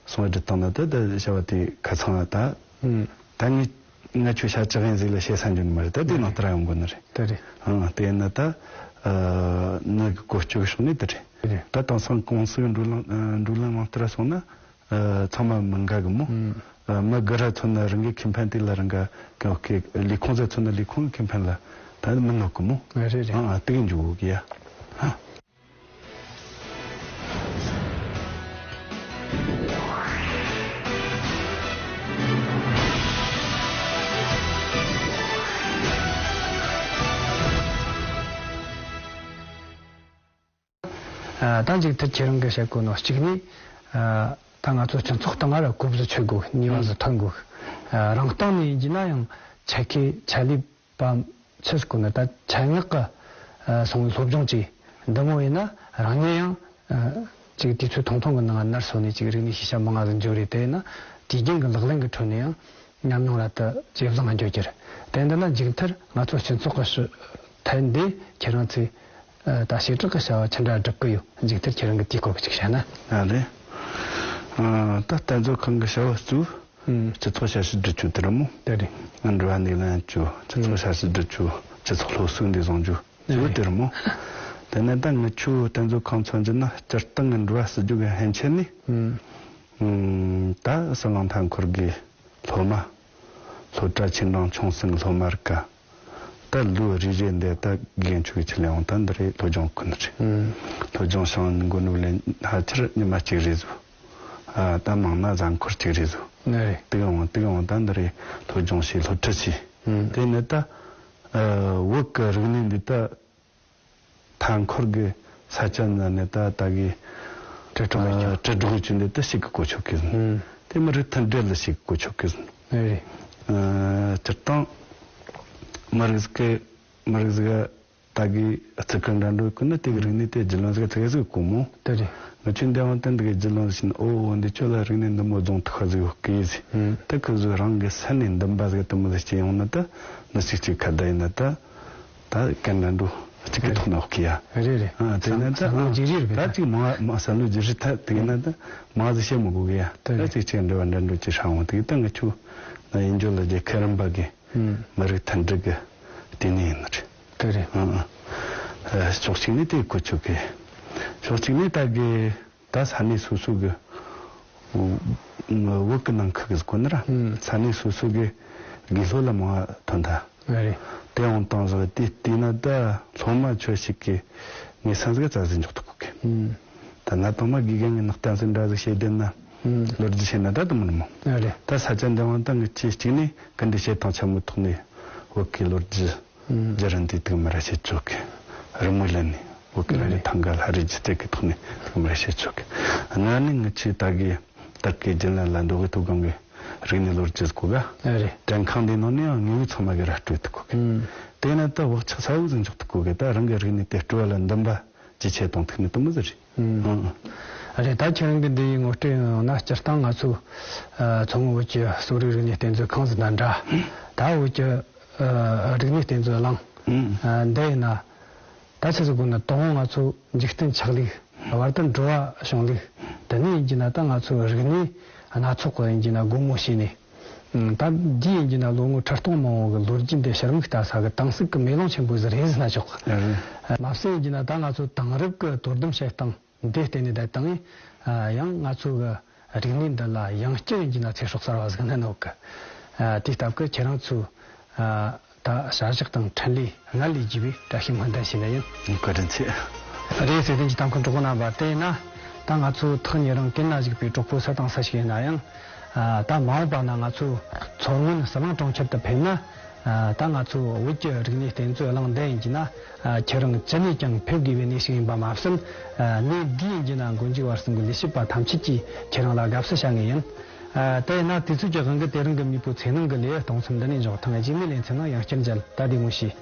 སོང་བ་སྒྲིག་སྟངས་ནི་ད་ད་བྱ་བ་དེ་ཁ་ཚང་བ་ད། ཨུམ། ད་ངས་ང་ཆོས་ཤ་ཅི་ཡིན་ཟིག་ལ་བཤད་ས་འཇོན་མ་རེད། ད་དེ་ནང་ལྟར་ཡོང་དགོས་ནི་རེད། ད་རེད། ཨང་དེ་ཡིན་ན་ད་ཨ་ནི་གི་བཀོལ་སྤྱོད་ཀྱི་ཕྱོགས་ནས་དེ་རེད། རེད། ད་དེང་སང་ཀུང་སི་གི་འགྲོ་ལམ་ཨ་འགྲོ་ལམ་ནང་ལྟར་སོང་ན། ཨ་ཚང་མ་མི་འགའ་གི་མོ། ཨུམ། ཨ་མི་སྒེར་ར་ཚོ་ན་རང་གི་ཁེ་ཕན་དེ་ལ་རང་ག་གི་ལས་ཁུངས་ཚོ་ཚོ་ན་ལས་ཁུངས་ཁེ་ཕན་ལ་ད་མི་ནོར་གི་མོ། ཨ་རེད་རེད། ཨ་ཨ་དེ་གི་འཇུག་གི་ཡ། ཨ། ཨ་ད་མཇུག་མཐར་ཁྱེད་རང་གིས་བཤད་གོ་ནོ་གཅིག་ནི། ཨ་ད་ང་ཚོ་སྤྱི་ཚོགས་སྟེང་ང་ར་གོ་བཟོ་ཆོད་དགོས། ནུས་པ་བཟོ་ཐོན་དགོས། ཨ་རང་སྟེང་ནས་ཡིན་གྱི་ན་ཡང་ཆ་ཁེ་ཆ་ལས་པ་ཆི་ཟིག་གོ་ནི་ད་ཆ་ངག་གི་ཨ་སོང་བའི་སློབ་སྦྱོང་བྱས། འདི་མོ་ཡིན་ན་རང་ཉིད་ཡང་ཨ་ཅིག་དུས་ཚོད་ཐུང་ཐུང་གི་ནང་ནར་སོན་ནས་ཅིག་རིག་གནས་ཤེས་བྱ་མང་ང་ཟིག་འཇོག་རེས་དེ་ཡིན་ན་དུས་རྒྱུན་གྱི་ལག་ལེན་གྱི་ཁྲོད་ནས་ཡང་ཉམས་མྱོང་ར་ད་ཇེ་བཟང་ང་འགྱོ་རྒྱུ་རེད། དེ་འདི་ན་མཇུག་མཐར་ང་ཚོ་སྤྱི་ཚོགས་ཀྱི་ཕྱི་ཐད་འདི་ཁྱེད་རང་ཚོས་ཨ་ད་བྱེ་བྲག་གི་བྱ་བ་ཅི་འདྲ་སྒྲུབ་ཀྱི་ཡོད། མཇུག་མཐར་ཁྱེད་རང་གིས་དེའི་སྐོར་གྱི་ཅིག་བཤད་ན། ཨ་རེད། ཨ་ད་རྟ་མཛོད་ཁང་གི་བྱ་བ་གཙོ་བོ་ཨུམ། སྤྱི་ཚོགས་ཞབས་ཞུ་སྒྲུབ་རྒྱུ་དེ་རེད་མོ། དེ་རེད། ང་འགྲོ་བ་མིའི་ལས་རྒྱུ་སྤྱི་ཚོགས་ཞབས་ཞུ་སྒྲུབ་རྒྱུ་སྤྱི་ཚོགས་སློབ་གསོ་འདི་བཟུང་རྒྱུ་གཙོ་བོ་དེ་རེད་མོ། དེ་ནས་ད་ངི་ཆོ་རྟ་མཛོད་ཁང་མཚོན་རྒྱུ་ན་སྤྱིར་བཏང་གི་འགྲོ་བ་སྲིད་ཇུས་ཀྱི་ཕན་ཆད་ནི། ཨུམ། ཨུམ། ད་ཟི་ལིང་མཐའ་འཁོར་གྱི་སློབ་མ། སློབ་གྲྭ་ཆེ་འབྲིང་ཆུང་གསུམ་གྱི་སློབ་མ་རིགས་ཀ་ད་ལོ་རེ་རེ་འདི་ད་རྒན་ཆོས་ཀྱི་ཆེད་ལས་འོང་ད་འདི་རེད། སློབ་སྦྱོང་ཁུལ་ནི་རེད། ཨུམ། སློབ་སྦྱོང་བྱང་འགོ་ནུབ་ལས་ཕལ་ཆེར་ཉི་མ་གཅིག་རེ་ཟུ། ཨ་ད་མང་ན་གཟའ་འཁོར་གཅིག་རེ་ཟུ། ནི་རེད། དེ་ག་འོང་དེ་ག་འོང་ད་འདི་རེད། སློབ་སྦྱོང་བྱས། སློབ་ཁྲིད་བྱས། ཨུམ། དེ་ནི་ད་ཨ་བོད་ཀྱི་རིག་གནས་འདི་ད་མཐའ་འཁོར་གྱི་ས་ཆ་ན་ནས་ད་ད་གི་དྲིལ་སྒྲོག་གི་ཨ་དྲིལ་སྒྲོག་གི་ཆུ་འདི་ད་ཞིག་གི་གོ་ཆོད་གི་ཟིན། ཨུམ། དེ་མི་རིགས་མཐུན་སྒྲིལ་ལ་ཞིག་གི་གོ་ཆོད་གི་ཟིན། ཨེ་རེད། ཨ་སྤྱིར་བཏང་མི་རིགས་ཟིག་གི་མི་རིགས་ཟིག་ག་ད་གི་ཚིག་གི་འདྲ་འགྲོ་གི་ན་དེ་གི་རིག་གནས་དེ་རྒྱུས་ལོན་ཟིག་ཚིག་ཟིག་གོ་མོ། དེ་རེད། ང་ཆོས་འདི་འོང་དེ་འདི་གི་རྒྱུས་ལོན་ཟིན། ཨོ་འོ་འདི་ཆོ་ལ་རིག་གནས་འདི་མོ་རྫོང་ཐུག་ཁ་ཟིག་ཡོད་གི་ཟིན། ཨུམ། དེ་ཁོ་ཚོས་རང་གི་ས་ནས་འདུན་པ་ཟིག་དེ་མོ་ཟིག་སྐྱེ་ཡོང་ན་ད་ནི་ཞིག་ཅིག་ཁ་བརྡ་ཡིན་ན་ད། ད་གན་ལ་འགྲོ་གཅིག་གི་ཐོག་ནས་འོག་གི་ཡ། རེད་རེད། ཨ་དེ་ནས་ད་བསམ་བློ་བརྗེ་རེས་རེད། ད་གཅིག་མ་མ་བསམ་བློ་བརྗེ་རེས་ད་དེ་ན་ད་མ་ཟི་བཤད་མི་དགོས་གི་ཡ། ད་རེད། གཅིག་གཅིག་འདྲ་བ་འདྲ་འགྲོ་ཅི་ཧྲ་འོང་དེ་ད་ང་ཆུ་ན་ཡིན་འཇོ་ལ་རྒྱལ་ཁ་རིམ་པ་གི་ཨུམ། མི་རིགས་མཐུན་སྒྲིལ་གི་ལྟེ་གནས་ཡིན་ནི་རེད། དེ་རེད། ཨ་ཨ་ཕྱོགས་གཅིག་ནས་དེ་གོ་ཆོད་གི། ཕྱོགས་གཅིག་ནས་ད་གི་ད་ས་གནས་སོ་སོ་གི་བོད་ཀྱི་ནང་ཁུལ་གྱི་གོ་ནི་ར། ཨུམ། ས་གནས་སོ་སོ་གི་དགེ་སློབ་ལ་མང་བ་ཐོན་ཐལ། ཨ་རེད། དེ་ཡང་བཏང་ཟིག་དེ་བལྟས་ན་ད་སློབ་མ་ཆོས་ཤིག་གི་ངེས་སེམས་ཟིག་རྩ་ཟིག་འཇོག་ཐུབ་གོ་གི། ཨུམ། ད་ན་དང་མ་དགེ་རྒན་གྱི་ནག་གཏན་ཟིག་འདྲ་ཟིག་བཤད་བསྡད་ན། ཨུམ། ལོ་རྒྱུས་བཤད་ན་ད་དུ་མི་རུང་མོ། ཨ་རེད། ད་ས་ཆ་འདི་བང་ད་ངི་ཆེ་གཅིག་ནས་ག་འདྲི་བཤད་སྟངས་ཆ་མོ་ཐོག་ནས་བོད་ཀྱི་ལོ་རྒྱུས། ཨུམ། རྒྱུ་རིན་དེ་དུག་མི་ར་བྱེད་ཆོག་གི། རི་མོ་ལེན་ནས་བོད་ཀྱི་རིག་གནས་ཐང་ག་ལྷ་རི་རྒྱུད་དེ་གི་ཐོག་ནས་དུག་མི་ར་བྱེད་ཆོག་གི། ང་ནི་ངི་ཆེ་ད་གི་ད་གི་རྒྱུན་ལ་ལ་འདོད་གི་ཐུག་གང་གི་རིག་གནས་ལོ་རྒྱུས་གོ་ག་ཨ་རེད། དྲན་ཁང་འདི་ནང་ནས་ཡང་དངོས་པོ་ཚང་མ་གི་ར་སྤྲོད་ཐུབ་གོ་གི། ཨུམ། དེ་ན་ད་བག་ཆགས་ཚ་བོ་ཟིག་འཇོག་ཐུབ་གོ་གི། ད་རང་གི་རིག་གནས་དེ་སྤྲོ་བ་ལ་འདུན་པ་ཇེ་ཆེ་གཏོང་ཐུབ་ནི་དུ་མོ་ཟིག་རེད། ཨུམ། ཨང་། རེད། ད་ཁྱེད་རང་གི་འདི་ཡི་ངོ་སྤྲོད་ཡང་ན་སྤྱིར་བཏང་ང་ཚོ་ཨ་མཚོ་སྔོན་བོད་ཀྱི་གསོ་རིག་རིག་གནས་རྟེན་མཛོད་ཁང་ཟིག་ན་འདྲ། ད་བོད་ཀྱི་ཨ་རིག་གནས་རྟེན་མཛོད་གླིང་ཨུམ། ཨ་འདི་ཡིན་ན། ད་ཆི་ཟིག་དགོས་ན་དང་པོ་ང་ཚོ་འཇིག་རྟེན་ཆགས་ལུགས། བར་དུ་འགྲོ་བ་བྱུང་ལུགས། དེ་ནས་ཡིན་གྱི་ན་ད་ང་ཚོ་རིག་གནས་སྣ་ཚོགས་ཀྱི་ཡིན་གྱི་ན་སྒོ་མོ་ཕྱེ་ནས། ཨང་། ད་འདི་ཡིན་གྱི་ན་ལོ་ངོ་ཁྲི་སྟོང་མང་བོ་གི་ལོ་རྒྱུས་འདི་ཕྱིར་མིག་ལྟ་ས་གི་དྭངས་སིག་གི་མེ་ལོང་ཆེན་པོ་ཟིག་རེད་ཟེར་ན་ཆོག་གི། ཨ་རེད། མ་ཟད་ཡིན་གྱི་ན་ད་ང་ཚོ་དེང་རབས་ཀྱི་དོ་དམ་བྱེད་སྟངས་འདི་བརྟེན་ནས་ད་དང་ཡང་ང་ཚོ་གི་རིག་གནས་འདི་ལ་ཡང་བསྐྱར་ཡིན་གྱི་ན་ཚེ་སྲོག་གསར་བ་ཟིག་བསྣན་ཡོད་གི། དེའི་སྟབས་ཀྱིས་ཁྱེད་རང་ཚོས་ད་བྱ་གཞག་དང་འཕྲིན་ལས་སྔར་ལས་རྒྱས་པའི་བཀྲ་ཤིས་སྨོན་འདུན་ཞུས་ན་ཡིན། བཀའ་དྲིན་ཆེ། རེད། བརྩེ་ལྡན་གྱི་ལྟ་མཁན་གྲོགས་པོ་རྣམ་པ། དེས་ན་ད་ང་ཚོ་ཐག་ཉེ་རིང་དེ་ན་བཞུགས་པའི་གྲོགས་པོ་སུ་དང་སུ་ཞིག་ཡིན་ན་ཡང་། ད་མ་འོངས་པ་ན་ང་ཚོ་མཚོ་སྔོན་ཟི་ལིང་གྲོང་ཁྱེར་དུ་ཕེབས་ན། ད་ང་ཚོ་བོད་ཀྱི་རིག་གནས་རྟེན་མཛོད་གླིང་འདི་ཡིན་གྱི་ན། ཁྱེད་རང་ཅི་ནས་ཀྱང་ཕེབས་དགོས་པའི་གནས་ཤིག་ཡིན་པ་མ་ཟད། གནས་འདི་ཡིན་གྱི་ན་མགོ་མཇུག་བར་གསུམ་གྱི་ལས་བྱེད་པ་ཐམས་ཅད་ཀྱིས་ཁྱེད་རང་ལ་དགའ་བསུ་བྱ་ངེས་ཡིན། ཨ། དེས་ན་དུས་ཚོད་ཀྱི་དབང་གིས་དེ་རིང་གི་མེས་པོའི་ཚེ་ནང་གི་ལེའུ་གཏོང་མཚམས་འདི་ནས་འཇོག་ཐེངས་རྗེས་མའི་ལེ་ཚན་ནང་ཡང་བསྐྱར་མཇལ། ད་བདེ་མོ་བྱོས།